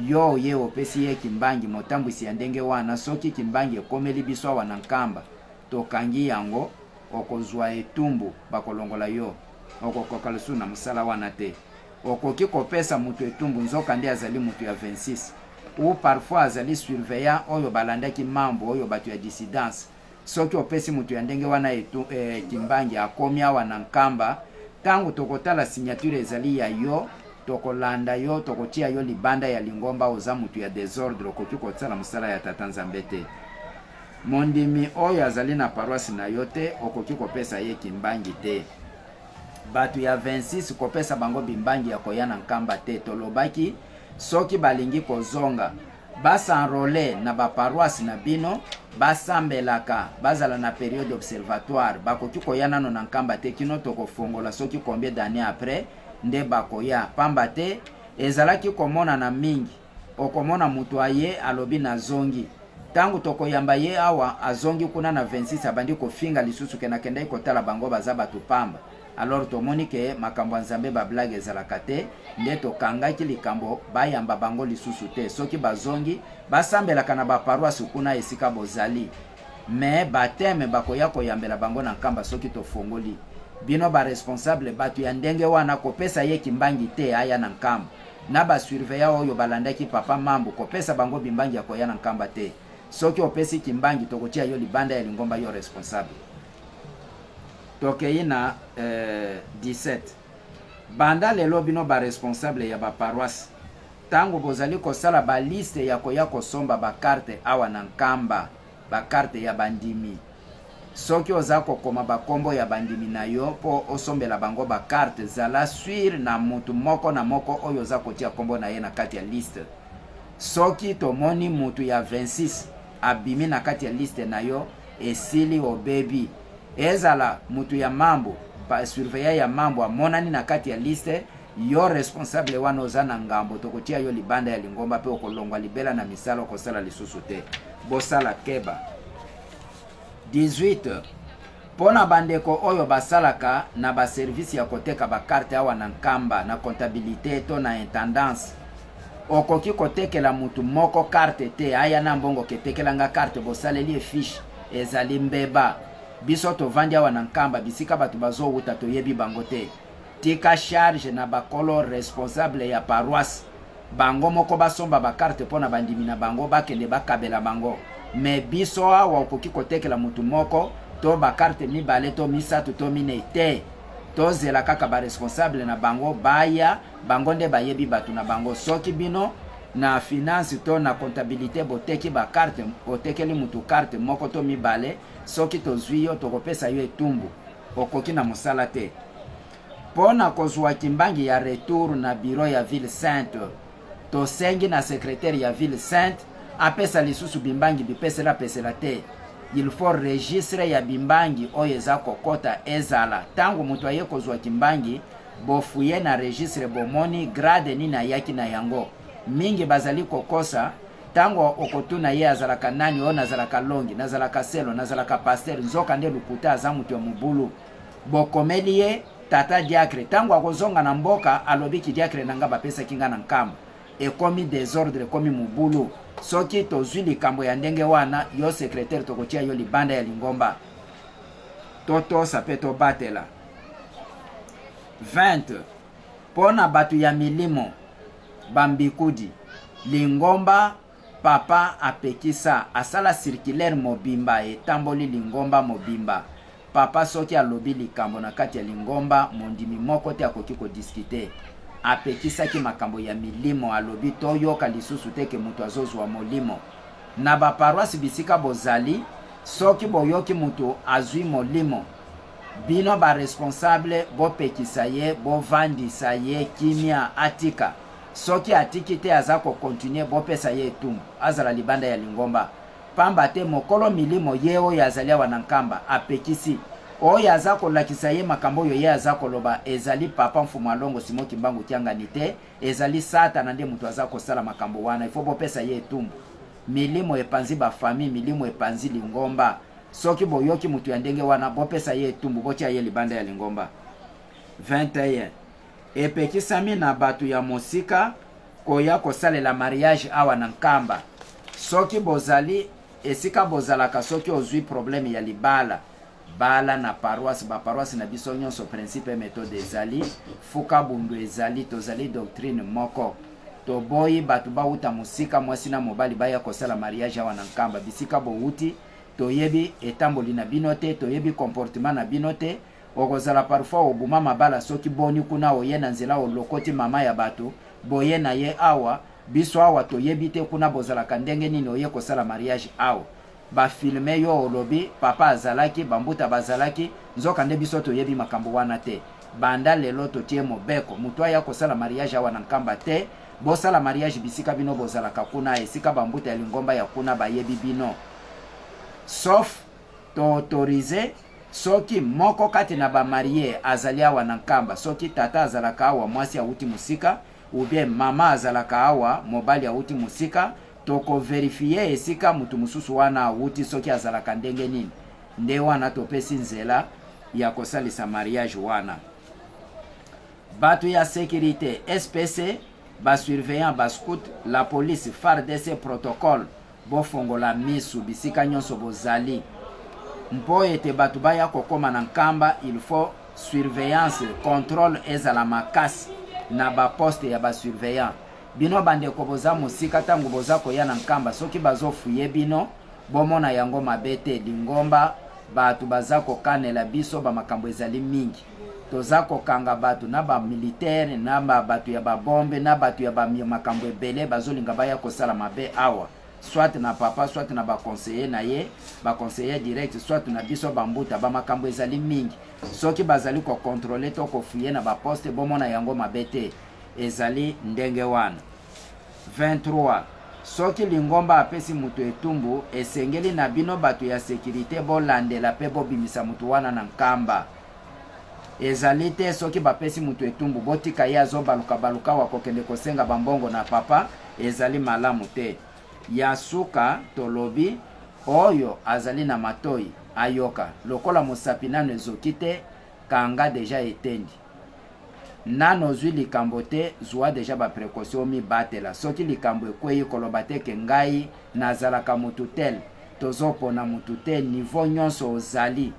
yo oye opesi ye kimbangi, motambwisi ya ndenge wana soki kimbangi ekomeli biso awa na Nkamba tokangi yango okozua etumbu bakolongola yo okokoka lisusu na mosala wana te. Okoki kopesa mutu etumbu nzoka nde azali mutu ya 26 ou parfois azali surveillant oyo balandaki mambu oyo batu ya dissidence soki opesi mutu ya ndenge wana etu, eh, kimbangi akomi awa na Nkamba tango tokotala signature ezali ya yo tokolanda yo tokotia yo libanda ya lingomba oza mutu ya desordre okoki kosala mosala ya tata Nzambe te. Mondimi oyo azali na paroisse na yo te okoki kopesa ye kimbangi te. Batu ya 26 kopesa bango bimbangi ya koya na Nkamba te tolobaki soki balingi kozonga ba s'enroler na ba paroisse na bino basambelaka bazala na periode observatoire bakoki koya nano na Nkamba te kino tokofongola soki combien d'annees après nde bakoya pamba te ezalaki komonana mingi okomona mutu aye alobi nazongi Tango tokoyamba ye awa azongi kuna na 26 abandi kofinga lisusu ke nakendaki kotala bango baza batu pamba alors tomoni ke makambo ya Nzambe ba blague ezalaka te nde tokangaki likambo bayamba bango lisusu te soki bazongi basambelaka na ba paroisse kuna esika bozali mais bapteme bakoya koyambela bango na Nkamba soki tofongoli bino ba responsable batu ya ndenge wana kopesa ye kimbangi te aya na Nkamba. Na ba surveillant oyo balandaki papa Mambu kopesa bango bimbangi ya koya na Nkamba te. Soki opesi kimbangi tokotia yo libanda ya lingomba yo responsable. Tokeyi na eh, 17. Banda lelo bino ba responsable ya ba paroisse tango bozali kosala ba liste ya koya kosomba ba carte awa na Nkamba, ba carte ya bandimi. Soki oza kokoma ba kombo ya bandimi na yo po osombela bango ba carte zala sur na mutu moko na moko oyo oza kotia kombo na ye na kati ya liste. Soki tomoni mutu ya 26 abimi na kati ya liste na yo esili obebi. Ezala mutu ya mambu, surveillant ya mambu amonani na kati ya liste, yo responsable wana oza na ngambo tokotia yo libanda ya lingomba pe okolongwa libela na misala okosala lisusu te. Bosala keba. 18 mpo na bandeko oyo basalaka na ba service ya koteka ba carte awa na Nkamba na comptabilite to na intendance okoki kotekela mutu moko carte te aya na mbongo ketekela nga carte bosaleli ye fiche ezali mbeba biso tovandi awa na Nkamba bisika bato bazowuta toyebi bango te tika charge na bakolo responsable ya paroisse Bango moko basomba ba carte pona bandimi na bango bakende bakabela bango mais biso awa okoki kotekela mutu moko to ba carte mibale to misatu to minei te tozela kaka ba responsable na bango baya bango nde bayebi batu na bango soki bino na finance to na comptabilite boteki ba carte otekeli mutu carte moko to mibale soki tozui yo tokopesa yo etumbu okoki na mosala te Mpo na kozua kimbangi ya retour na bureau ya ville sainte, tosengi na secretaire ya ville sainte apesa lisusu bimbangi bipesela pesela te. Il faut registre ya bimbangi oyo eza kokota ezala. Tango moto aye kozua kimbangi, bofuye na registre bomoni grade nini ayaki na yango. Mingi bazali kokosa, tango okotuna ye azalaka nani, oh nazalaka longi, nazalaka selo, nazalaka pasteur, nzoka nde lokuta aza moto ya mobulu. Bokomeli ye tata diacre tango akozonga na mboka alobi ki diacre na nga bapesaki nga na nkamba ekomi desordre ekomi mobulu soki tozwi likambo ya ndenge wana yo secretaire tokotia yo libanda ya lingomba totosa pe tobatela 20 mpo na bato ya milimo bambikudi lingomba Papa apekisa asala circulaire mobimba etamboli lingomba mobimba Papa soki alobi likambo na kati ya lingomba mondimi moko te akoki ko discuter apekisaki makambo ya milimo alobi toyoka lisusu te ke moto azozua molimo na ba paroisse bisika bozali. Soki boyoki mutu azui molimo, bino ba responsable bopekisa ye, bovandisa ye kimia atika. Soki atiki te aza ko continuer, bopesa ye etumbu, azala libanda ya lingomba. Pamba te mokolo milimo ye oyo azali awa na Nkamba apekisi oyo aza kolakisa ye makambo oyo ye aza koloba ezali papa Mfumu Alongo Simon Kimbangu Kiangani te, ezali satana nde mutu aza kosala makambo wana, il faut bopesa ye etumbu. Milimo epanzi ba famille, milimo epanzi lingomba. Soki boyoki mutu ya ndenge wana bopesa ye etumbu, botia ye libanda ya lingomba. 21 epekisami na batu ya mosika koya kosalela mariage awa na Nkamba. Soki bozali esika bozalaka soki ozui problème ya libala bala na paroisse, ba paroisse na biso nyonso principe et methode ezali, fuka bundu ezali, tozali doctrine moko. Toboyi batu bawuta mosika mwasi na mobali baya kosala mariage awa na Nkamba. Bisika bowuti toyebi etamboli na bino te, toyebi comportement na bino te. Okozala parfois obuma mabala soki boni kuna oye na nzela olokoti mama ya batu boye na ye awa biso awa toyebi te kuna bozalaka ndenge nini oye kosala mariage awa ba filme yo olobi papa azalaki ba mbuta bazalaki nzoka nde biso toyebi makambo wana te banda lelo totie mobeko mutu aya kosala mariage awa na Nkamba te bosala mariage bisika bino bozalaka kuna esika ba mbuta ya lingomba ya kuna bayebi bino sauf to autoriser Soki moko kati na ba maries azali awa na Nkamba, soki tata azalaka awa mwasi awuti mosika, ou bien mama azalaka awa mobali awuti mosika, toko verifier esika mutu mosusu wana awuti soki azalaka ndenge nini, nde wana topesi nzela ya kosalisa mariage wana. Batu ya securite, SPC, ba surveillants, ba scouts, la police, fardc, protocole, Bofongola misu bisika nyonso bozali mpo ete bato baya kokoma na Nkamba, il faut surveillance, controle ezala makasi na ba poste ya ba surveillants. Bino bandeko boza mosika tango boza koya na Nkamba soki bazo fouiller bino bomona yango mabe te, lingomba bato baza kokanela biso ba makambo ezali mingi. Toza kokanga bato na ba militaire na ba bato ya ba bombe na bato ya ba makambo ebele bazolinga baya kosala mabe awa soit na papa soit na ba conseiller na ye ba conseiller direct soit na biso ba mbuta ba makambo ezali mingi soki bazali ko controler to ko fouiller na ba poste bomona yango mabe te ezali ndenge wana 23 soki lingomba apesi moto etumbu esengeli na bino bato ya securite bolandela pe bobimisa moto wana na nkamba Ezali te soki bapesi mutu etumbu botika ye azobaluka baluka wa kokende kosenga ba mbongo na papa ezali malamu te. Ya suka tolobi oyo azali na matoyi ayoka lokola mosapi nanu ezoki te kanga dejà etendi. Nanu ozui likambo te zua dejà ba precaution omibatela soki likambo ekweyi koloba te ke ngai nazalaka mutu tel tozopona mutu te niveau nyonso ozali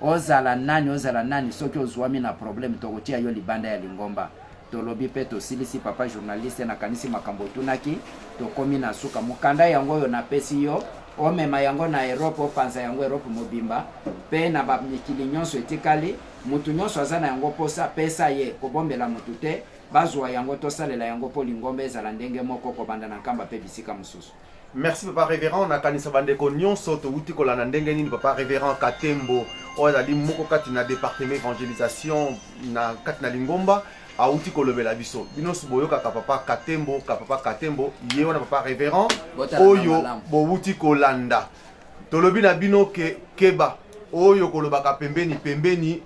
Ozala nani ozala nani soki ozuami na problème tokotia yo libanda ya lingomba. Tolobi pe tosilisi papa journaliste nakanisi makambo otunaki tokomi na suka. Mokanda yango oyo napesi yo omema yango na Europe opanza yango Europe mobimba pe na ba mikili nyonso etikali mutu nyonso aza na yango posa pesa ye kobombela mutu te bazua yango tosalela yango po lingomba ezala ndenge moko kobanda na Nkamba pe bisika mosusu. Merci papa reverend, nakanisa bandeko nyonso towuti kolanda ndenge nini papa reverend Katembo oyo azali moko kati na departement evangelisation na kati na lingomba awuti kolobela biso. Bino nyonso boyokaka papa Katembo ka papa Katembo ye wana papa reverend oyo bowuti kolanda. Tolobi na bino ke keba oyo kolobaka pembeni pembeni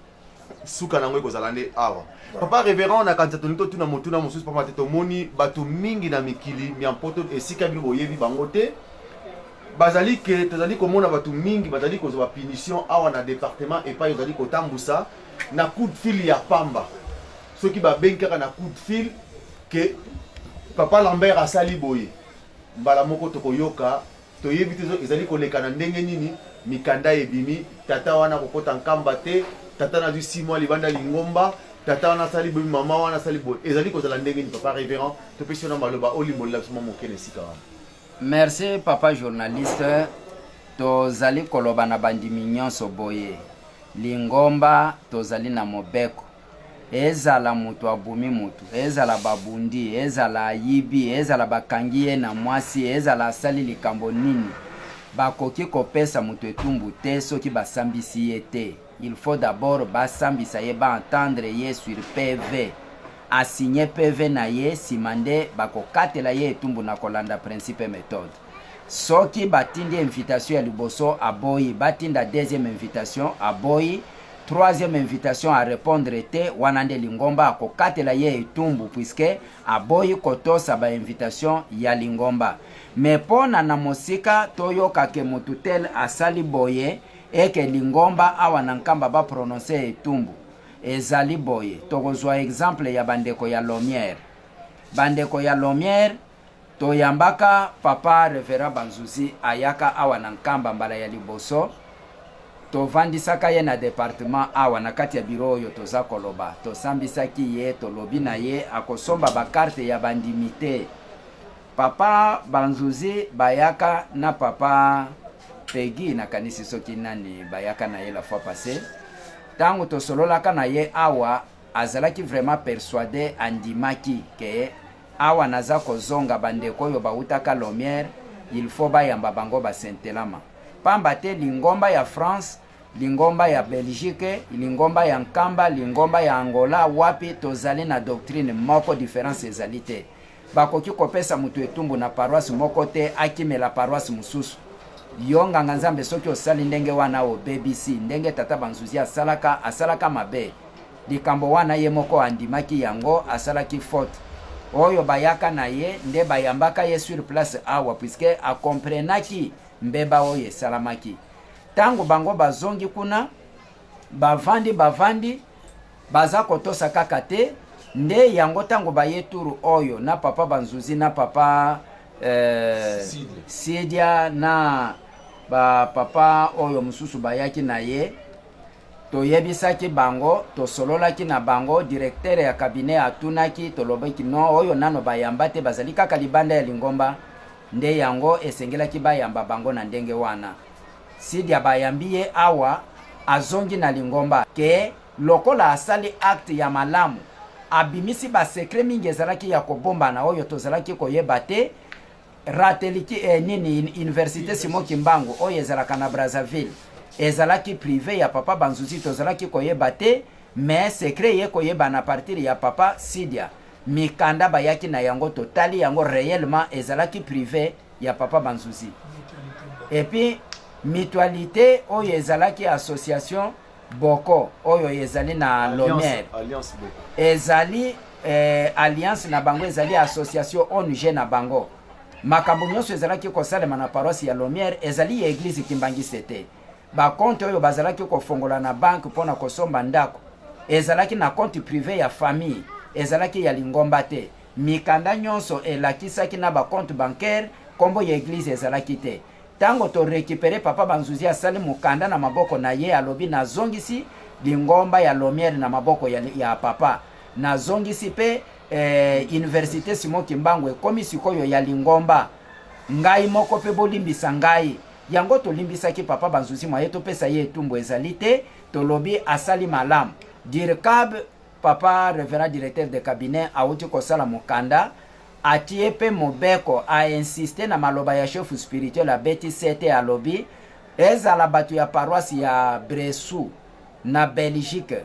suka na yango ekozala nde awa. Papa reverend, nakanisa tolingi totuna motuna mosusu pamba te tomoni bato mingi na mikili mya mpoto esika bino boyebi bango te bazali ke tozali komona bato mingi bazali kozwa ba punition awa na departement epai ozali kotambusa na coup de fil ya pamba. Soki babengi kaka na coup de fil ke papa Lambert asali boye, mbala moko tokoyoka Toyebi te ezali koleka na ndenge nini, mikanda ebimi, tata wana akokota nkamba te, tata wana azwi 6 mois libanda lingomba, tata wana asali boye, mama wana asali boye. Ezali kozala ndenge nini papa reverend? Topesi yo na maloba olimbolela biso mwa moke na esika wana. Merci papa journaliste, tozali koloba na bandimi nyonso boye, lingomba tozali na mobeko Ezala mutu abumi mutu, ezala babundi, ezala ayibi, ezala bakangi ye na mwasi, ezala asali likambo nini, Bakoki kopesa moto etumbu te soki basambisi ye te. Il faut d'abord basambisa ye, ba entendre ye sur PV. A signer PV na ye, sima nde bakokatela ye etumbu na kolanda principe et methode. Soki batindi invitation ya liboso aboyi, batinda deuxième invitation aboyi, troisième invitation a repondre te, wana nde lingomba akokatela ye etumbu puisque aboyi kotosa ba invitation ya lingomba. Mais pona na mosika toyoka ke mutu tel asali boye et que lingomba awa na Nkamba ba prononcer etumbu, ezali boye. Tokozua exemple ya bandeko ya Lomière. Bandeko ya Lomière toyambaka papa Reverend Banzuzi ayaka awa na Nkamba mbala ya liboso, tovandisaka ye na departement awa na kati ya bureau oyo toza koloba, tosambisaki ye, tolobi na ye akosomba ba carte ya bandimi te. Papa Banzuzi bayaka na papa Peggy nakanisi soki nani bayaka na ye la fois passee, tango tosololaka na ye awa azalaki vraiment persuade andimaki ke awa naza kozonga ba ndeko oyo bawutaka Lomière il faut bayamba bango ba sentelama pamba te lingomba ya France lingomba ya Belgique lingomba ya Nkamba lingomba ya Angola wapi tozali na doctrine moko difference ezali te. Bakoki kopesa moto etumbu na paroisse moko te akimela paroisse mosusu. Yo nganga Nzambe soki osali ndenge wana obebisi ndenge tata Banzuzi asalaka, asalaka mabe. Likambo wana ye moko andimaki yango asalaki faute. Oyo bayaka na ye nde bayambaka ye sur place awa puisque a comprenaki mbeba oyo esalamaki. Tango bango bazongi kuna bavandi bavandi Baza kotosa kaka te nde yango tango baye tour oyo na papa Banzuzi na papa euh, Sidia na ba papa oyo mosusu bayaki na ye toyebisaki bango tosololaki na bango directeur ya cabinet atunaki tolobaki non oyo nano bayamba te bazali kaka libanda ya lingomba nde yango esengelaki bayamba bango na ndenge wana Sidia bayambi ye awa azongi na lingomba ke lokola asali acte ya malamu abimisi ba secret mingi ezalaki ya kobombana oyo tozalaki koyeba te rateliki eh, nini universite Simon Kimbangu oyo ezalaka na Brazzaville ezalaki prive ya papa Banzuzi tozalaki koyeba te mais secret ye koyebana partir ya papa Sidia mikanda bayaki na yango totali yango reellement ezalaki prive ya papa Banzuzi et puis mutualité oyo ezalaki association boko oyo ezali na Lomière ezali eh, alliance na bango ezali association ONG na bango makambo nyonso ezalaki kosalema na paroisse ya Lomière ezali ya eglise kimbangiste te bakonte oyo bazalaki kofongola na banke mpo na kosomba ndako ezalaki na compte privé ya famille ezalaki ya lingomba te Mikanda nyonso elakisaki na ba comptes bancaires kombo ya eglise ezalaki te. Tango to recuperer papa Banzuzi asali mokanda na maboko na ye alobi nazongisi lingomba ya Lomiere na maboko ya, ya papa. Nazongisi pe eh, universite Simon Kimbangu ekomi sikoyo ya lingomba. Ngai moko pe bolimbisa ngai. Yango tolimbisaki papa Banzuzi mwaye topesa ye etumbu ezali te, tolobi asali malamu. Dircab Papa reverend directeur de cabinet awuti kosala mokanda atie pe mobeko a insiste na maloba ya chef spirituel abeti sete alobi ezala batu ya paroisse ya Bresou na Belgique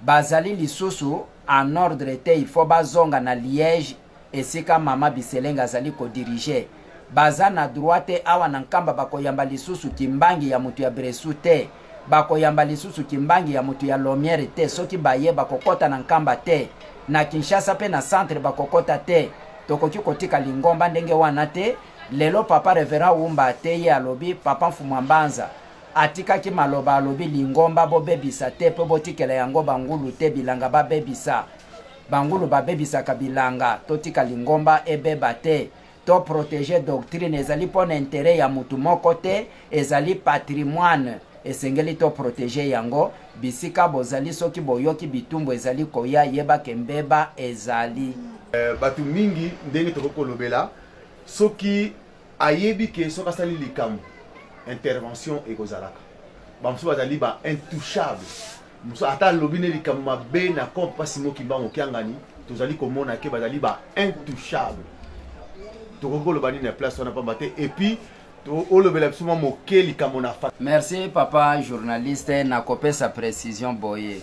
bazali lisusu en ordre te il faut bazonga na Liège esika mama Biselenga azali ko diriger baza na droit te awa na Nkamba bakoyamba lisusu kimbangi ya mutu ya Bresou te bakoyamba lisusu kimbangi ya mutu ya Lomiere te soki baye bakokota na Nkamba te na Kinshasa pe na centre bakokota te tokoki kotika lingomba ndenge wana te lelo papa reverend Wumba ateyi alobi papa Mfumua Mbanza atikaki maloba alobi lingomba bobebisa te pe botikela yango bangulu te bilanga babebisa Bangulu babebisaka bilanga, totika lingomba ebeba te, to proteger doctrine ezali mpo na interet ya mutu moko te, ezali patrimoine esengeli to proteger yango, bisika bozali soki boyoki bitumbu ezali koya yeba ke mbeba ezali. Bato mingi ndenge tokoki kolobela soki ayebi ke soki asali likambo intervention ekozalaka bamosusu bazali ba intouchable Mosusu ata alobi ne likambo mabe na compte pa Simon Kimbangu Kiangani, tozali komona ke bazali ba intouchable. Tokoki koloba nini na place wana pamba te et puis To olobela biso mwa moke likambo na fa. Merci papa journaliste, nakopesa precision boye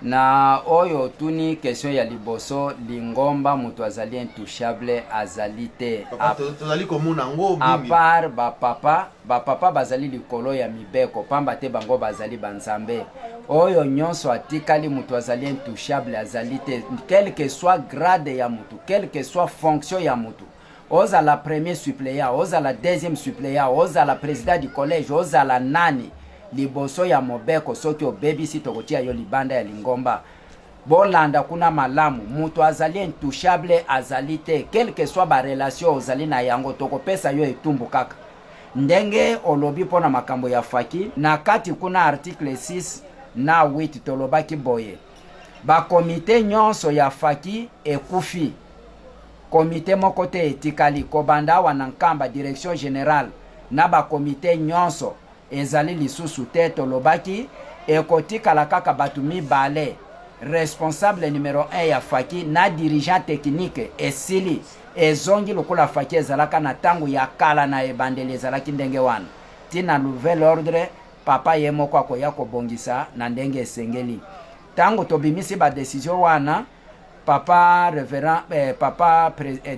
na oyo otuni question ya liboso, lingomba moto azali intouchable azali te. Papa, tozali komona yango A mingi. part ba papa, ba papa bazali likolo ya mibeko pamba te bango bazali ba nzambe. Oyo nyonso atikali moto azali intouchable azali te, quel que soit grade ya moto, quel que soit fonction ya moto. Ozala premier suppléant, ozala deuxième suppléant, ozala président du collège, ozala nani, liboso ya mobeko soki obebisi tokotia yo libanda ya lingomba. Bolanda kuna malamu, moto azali intouchable azali te, quel que soit ba relation ozali na yango tokopesa yo etumbu kaka. Ndenge olobi mpo na makambo ya faki, na kati kuna article 6 na 8 tolobaki boye, ba komite nyonso ya faki ekufi, komite moko te etikali, kobanda awa na Nkamba direction generale na ba komite nyonso ezali lisusu te. Tolobaki ekotikala kaka bato mibale, responsable numero 1 ya faki na dirigeant technique. Esili, ezongi lokola faki ezalaka na tango ya kala, na ebandeli ezalaki ndenge wana tina nouvel ordre. Papa ye moko akoya kobongisa na ndenge esengeli. Tango tobimisi ba decision wana, papa reverend, papa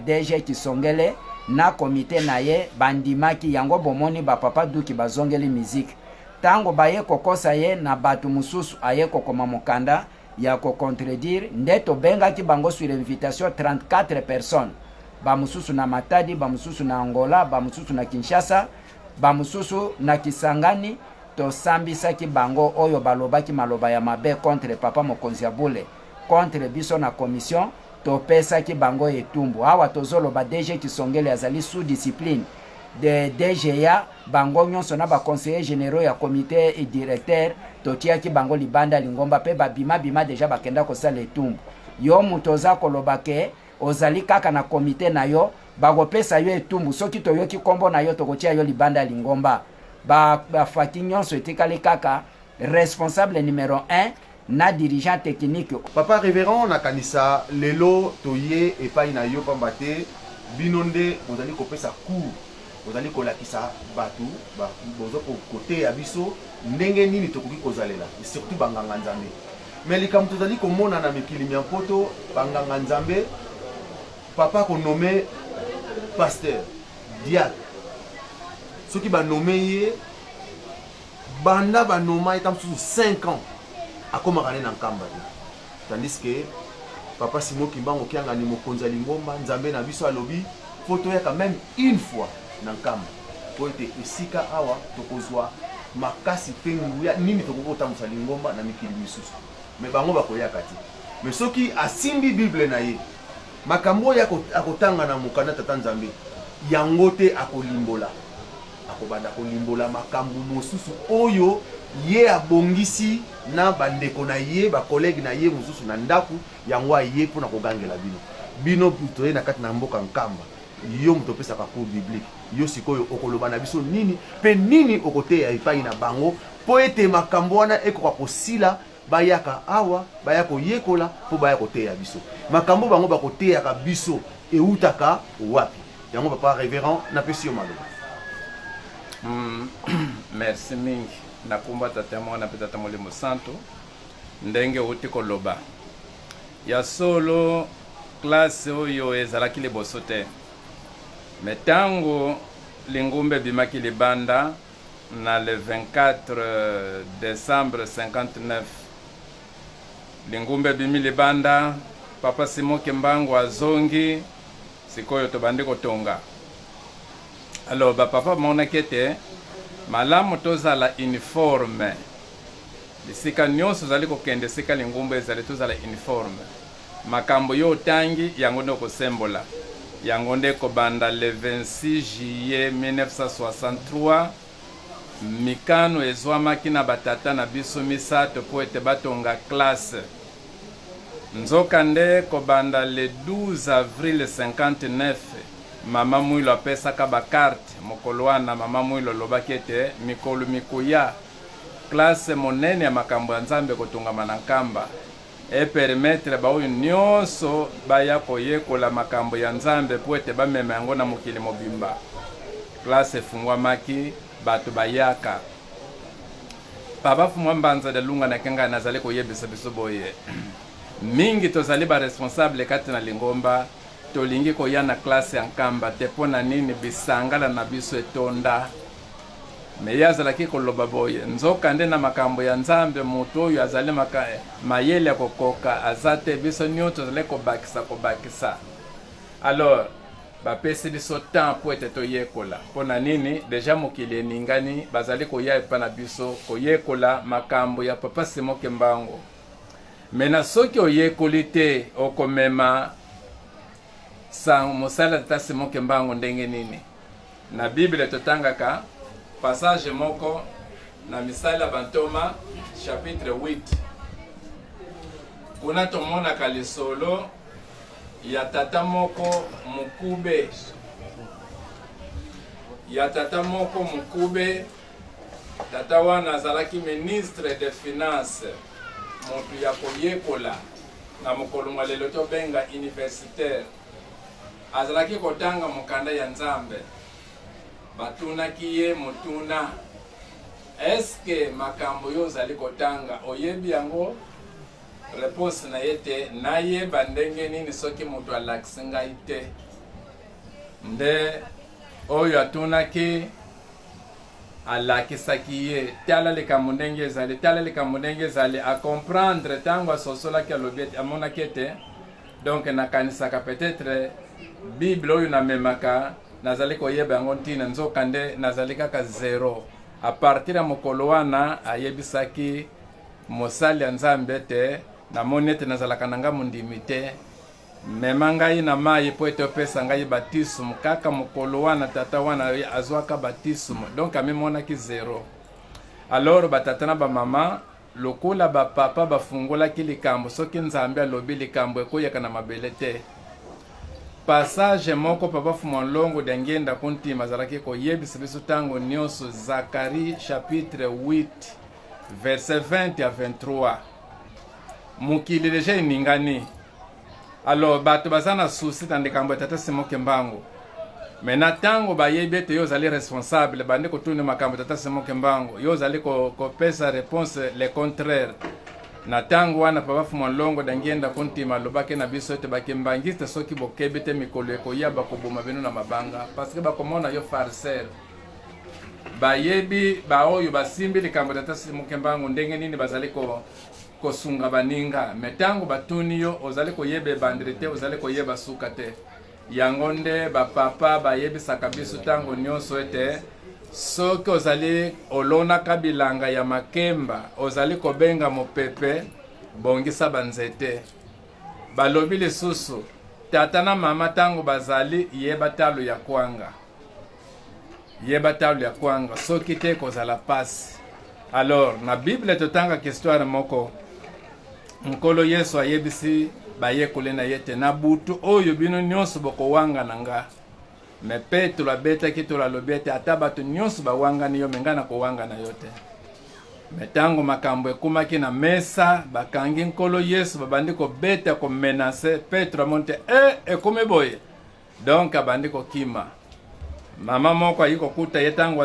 DG Kisongele na komite na ye bandimaki yango. Bomoni ba papa Duki bazongeli musique. Tango baye kokosa ye na bato mosusu, aye kokoma mokanda ya ko contredire, nde tobengaki bango sur invitation 34 personnes, ba mosusu na Matadi, ba mosusu na Angola, ba mosusu na Kinshasa, ba mosusu na Kisangani. Tosambisaki bango oyo balobaki maloba ya mabe contre papa mokonzi ya bule, contre biso na commission, topesaki bango etumbu. Awa tozoloba DG Kisongele azali sous discipline de DGA, bango nyonso na ba conseillers généraux ya comité et directeur totiaki bango libanda lingomba pe babima bima deja bakenda kosala etumbu. Yo moto oza koloba ke ozali kaka na comité na yo, bakopesa yo etumbu. Soki toyoki kombo na yo tokotia yo libanda ya lingomba. Bafaki nyonso etikali kaka responsable numero 1 na dirigeant technique. Papa Reverend, nakanisa lelo toye epai na yo pamba te bino nde bozali kopesa cours, bozali kolakisa batu, bozo koteya biso ndenge nini tokoki kozalela, surtout ba nganga Nzambe. Mais likambo tozali komona na mikili mya mpoto, ba nganga Nzambe, papa ko nommer pasteur, diacre, soki ba nommer ye, banda ba noma ye ta mosusu 5 ans akomaka ne na Nkamba te, tandis que papa Simon Kimbangu Kiangani, mokonzi ya lingomba, Nzambe na biso alobi faut toyaka meme une fois na Nkamba, po ete esika awa tokozwa makasi pe nguya nini tokoki kotambusa lingomba na mikili misusu. Mais bango bakoyaka te. Mais soki asimbi Bible na ye, makambo oyo akotanga na mokanda Tata Nzambe, yango te akolimbola. Akobanda kolimbola makambo mosusu oyo ye abongisi na bandeko na ye, ba collègues na ye mosusu na ndaku, yango aye mpo na kogangela bino. Bino toye na kati na mboka Nkamba, yo moto opesaka cours biblique, yo sikoyo okoloba na biso nini mpe nini okoteya epai na bango mpo ete makambo wana ekoka kosila, bayaka awa, baya koyekola mpo baya koteya biso. Makambo bango bakoteyaka biso ewutaka wapi? Yango papa reverend, napesi yo maloba. Merci mingi na kombo ya Tata Mwana mpe Tata Molimo Santo. Ndenge outi koloba ya solo, classe oyo ezalaki liboso te, me ntango lingomba ebimaki libanda na le 24 décembre 59, lingomba ebimi libanda, papa Simon Kimbangu azongi, sikoyo tobandi kotonga. Alors bapapa bamonaki ete malamu tozala uniforme bisika nyonso ozali kokende, esika lingomba ezali tozala uniforme. Makambo yo otangi yango nde okosembola yango nde kobanda le 26 juillet 1963 mikano ezwamaki na batata na biso misato mpo ete batonga classe. Nzokande kobanda le 12 avril 59 mama Mwilo apesaka ba carte. Mokolo wana mama Mwilo alobaki ete mikolo mikoya classe monene ya makambo ya Nzambe ekotongama na Nkamba, e permettre baoyo nyonso baya koyekola makambo ya Nzambe mpo ete bamema yango na mokili mobimba. Classe efungwamaki, bato bayaka. Papa Fumwa Mbanza de Lunga na Kenga nazali koyebisa biso boye. Mingi tozali ba responsable kati na lingomba, tolingi koya na classe ya Nkamba te mpo na nini bisangala na biso etonda. Me ye azalaki koloba boye, nzoka nde na makambo ya Nzambe moto oyo azali maka, mayele ya kokoka aza te, biso nyonso tozali kobakisa kobakisa. Alors bapesi biso temps mpo ete toyekola. Mpo na nini? Deja mokili eningani, bazali koya epa na biso koyekola makambo ya Papa Simon Kimbangu. Me na soki oyekoli te, okomema sango mosala Tata Simon Kimbangu ndenge nini? Na Bible totangaka passage moko na Misala ya Bantoma chapitre 8. Kuna tomonaka lisolo ya tata moko mokube, ya tata moko mokube. Tata wana azalaki ministre de finance, moto ya koyekola na mokolo mwa lelo tobenga universitaire. Azalaki kotanga mokanda ya Nzambe. Batunaki ye motuna, eske makambo yo ozali kotanga oyebi yango? Reponse na ye te, nayeba ndenge nini soki moto alakisi ngai te. Nde oyo atunaki alakisaki ye, tala likambo ndenge ezali, tala likambo ndenge ezali. Acomprendre ntango asosolaki, alobi ete amonaki ete donc nakanisaka peut-être Bible oyo namemaka nazali koyeba yango ntina, nzoka nde nazali kaka zero. A partir ya mokolo wana ayebisaki mosali ya Nzambe ete namoni ete nazalaka na ngai mondimi te, mema ngai na mayi mpo ete opesa ngai batismu. Kaka mokolo wana tata wana azwaka batismu, donc amimonaki zero. Alors batata na bamama lokola bapapa bafungolaki likambo, soki Nzambe alobi likambo ekoyaka na mabele te. Passage moko papa Fuma Nlongo Diangienda Kuntima azalaki koyebisa biso ntango nyonso, Zacharie chapitre 8 verset 20 ya 23. Mokili deja eningani, alors bato baza na souci na likambo ya tata Simon Kimbangu. Me na ntango bayebi ete yo ozali responsable, bandi kotuna makambo tata Simon Kimbangu, yo ozali kopesa réponse le contraire. Na ntango wana papa Fuma Nlongo Diangienda Kuntima alobaki na biso ete bakimbangiste soki bokebi te mikolo ekoya bakoboma bino na mabanga, parce que bakomona yo farceur. Bayebi baoyo basimbi likambo tata Simon Kimbangu ndenge nini bazali kosunga baninga, me ntango batuni yo ozali koyeba ebandeli te, ozali koyeba suka te. Yango nde bapapa bayebisaka biso ntango nyonso ete soki ozali olonaka bilanga ya makemba, ozali kobenga mopepe, bongisa banzete. Balobi lisusu tata na mama ntango bazali yeba talo ya kwanga, yeba talo ya kwanga, soki te kozala pasi. Alors na Bible totangaka histoire moko, Nkolo Yesu ayebisi bayekoli na ye te na butu oyo bino nyonso bokowangana nga. Me Petro abetaki tolo, alobi ete ata bato nyonso bawangani yo, me ngai nakowangana yo te. Me ntango makambo ekomaki na mesa, bakangi Nkolo Yesu, babandi kobeta, komenase Petro. Amoni te e ekomi boye, donc abandi kokima. Mama moko ayi kokuta ye ntango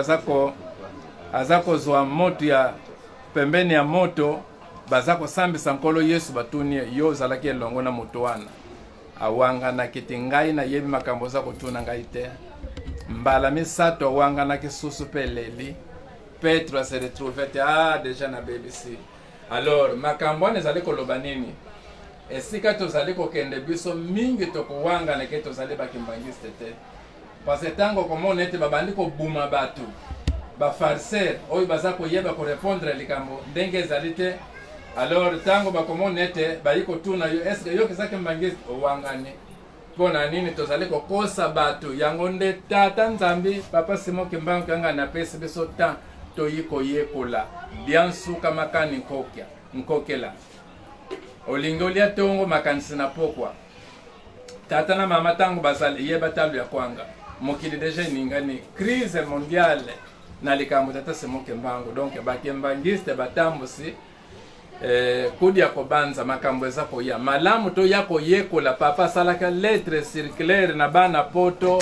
aza kozwa moto ya pembeni ya moto, baza kosambisa Nkolo Yesu. Batuni ye, yo ozalaki elongo na moto wana? Awanganaki te, ngai nayebi makambo oza kotuna ngai te. Mbala misato awanganaki susu mpe eleli. Petro ase retrouve te, ah deja nabebisi. Alors makambo wana ezali koloba nini? Esika tozali kokende biso mingi tokowangana ke tozali bakimbangiste te, parce que ntango okomona ete babandi kobuma bato bafarceur oyo baza koyeba korepondre likambo ndenge ezali te, alors ntango bakomona ete bayi kotuna yo eske yo oza kimbangiste, owangani. Mpo na nini tozali kokosa bato? Yango nde tata Nzambe papa Simon Kimbangu Kiangani apesi biso temps toyi koyekola biansuka makani nkokia nkokela. Olingi olia tongo makanisi na pokwa. Tata na mama tango bazali yeba talo ya kwanga. Mokili deja eningani, crise mondiale na likambo tata Simon Kimbangu. Donc bakimbangiste batambusi kudia kobanza makambo eza koya malamu toya koyekola. Papa asalaka lettre circulaire na bana poto.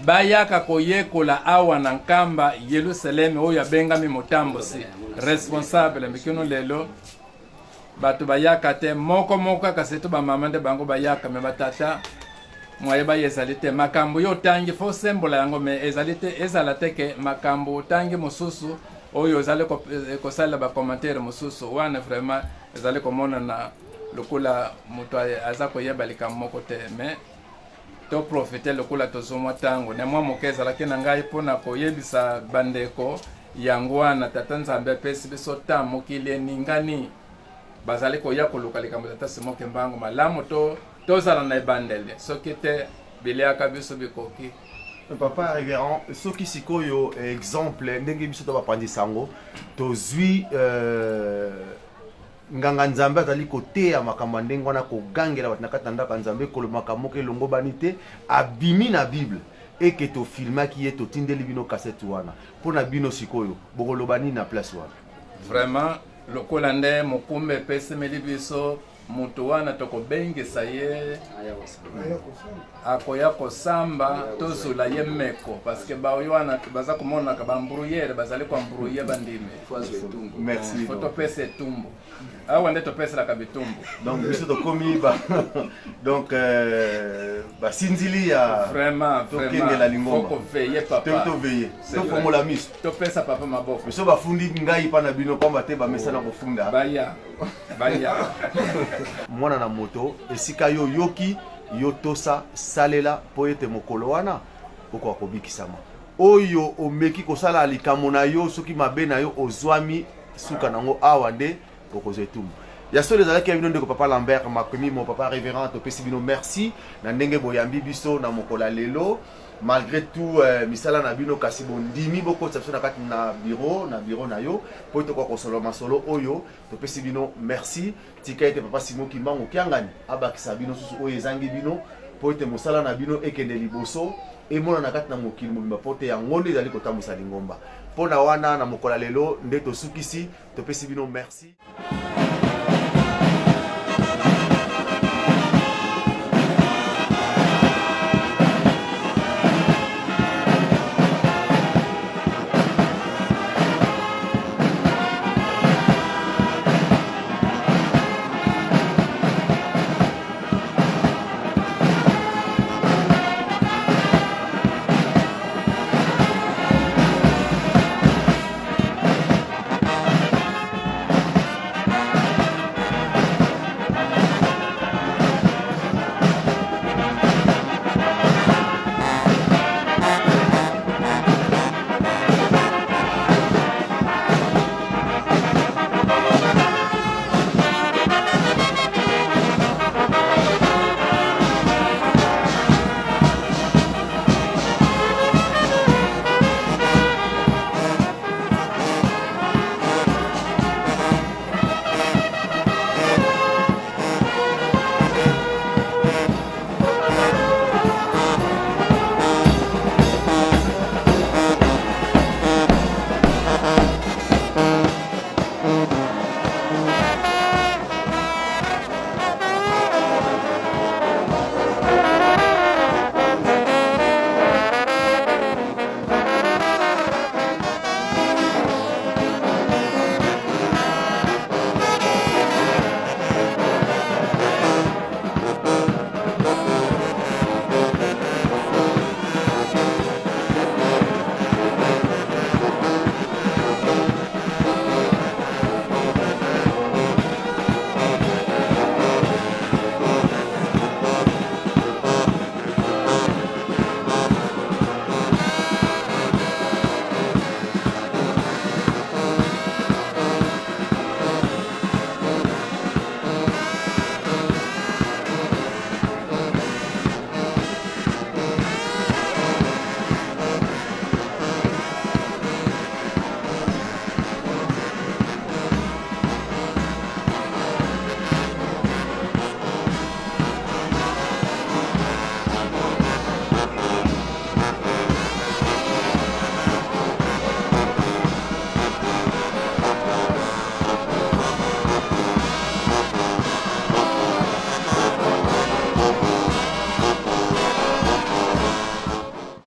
Bayaka koyekola awa na Nkamba, Yelusaleme, oyo abengami motambusi, responsable. Mikino lelo bato bayaka te, moko moko kaka seto bamama nde bango bayaka, me batata mwaye baye ezali te. Makambo yo otangi fo osembola yango, me ezali te, ezala te ke makambo otangi mosusu oyo ozali kosalela bacommentaire mosusu wana, vraiment ezali komonana lokola moto aza koyeba likambo moko te. Me toprofite lokola tozwa mwa ntango na mwa moke ezalaki na ngai mpo na koyebisa bandeko yango wana. Tata Nzambe apesi biso ta mokili eningani, bazali koya koluka likambo Tata Simon Kimbangu. Malamu to tozala na ebandeli, soki te biliaka biso bikoki. Papa révérend, soki sikoyo exemple ndenge biso to bapanzi sango tozwi nganga Nzambe azali koteya makambo ya ndenge wana, kogangela bato na kati na ndako ya Nzambe, koloba makambo moko elongobani te, abimi na Bible, eke tofilmaki ye, totindeli bino kasete wana mpo na bino, sikoyo bokoloba nini na place wana? Vraiment, lokola nde mokumba epesemeli biso, moto wana tokobengisa ye, akoya kosamba, tozula ye meko, parce que baoyo wana baza komonaka baembrouilleurs, bazali koembrouiller bandimi. Merci. Fo topesa etumbu. Awa nde topeselaka bitumbu. Donc biso tokomi ba, donc basinzili ya Vraiment. tokengela lingomba. Koveiller, papa. Toveiller, tofongola miso. Topesa papa maboko. Biso bafundi ngai mpa na bino pamba te, bamesana kofunda. Baya, baya. Mwana na moto, esika yo yoki, yo tosa, salela mpo ete mokolo wana okoka kobikisama. Oyo omeki kosala likambo na yo, soki mabe na yo ozwami suka nango, awa nde okozwa etumbu ya solo. Ezalaki ya bino ndeko papa Lambert Makomimo. Papa révérend, topesi bino merci na ndenge boyambi biso na mokolo ya lelo. Malgré tout misala na bino, kasi bondimi bokotisa biso na kati na bureau na yo mpo tokoka kosolola masolo oyo. Topesi bino merci. Tika ete papa Simon Kimbangu Kiangani abakisa bino susu oyo ezangi bino, mpo ete mosala na bino ekende liboso, emonana kati na mokili mobimba, mpo te yango nde ezali kotambwisa lingomba. Mpo na wana, na mokolo ya lelo nde tosukisi. Topesi bino merci.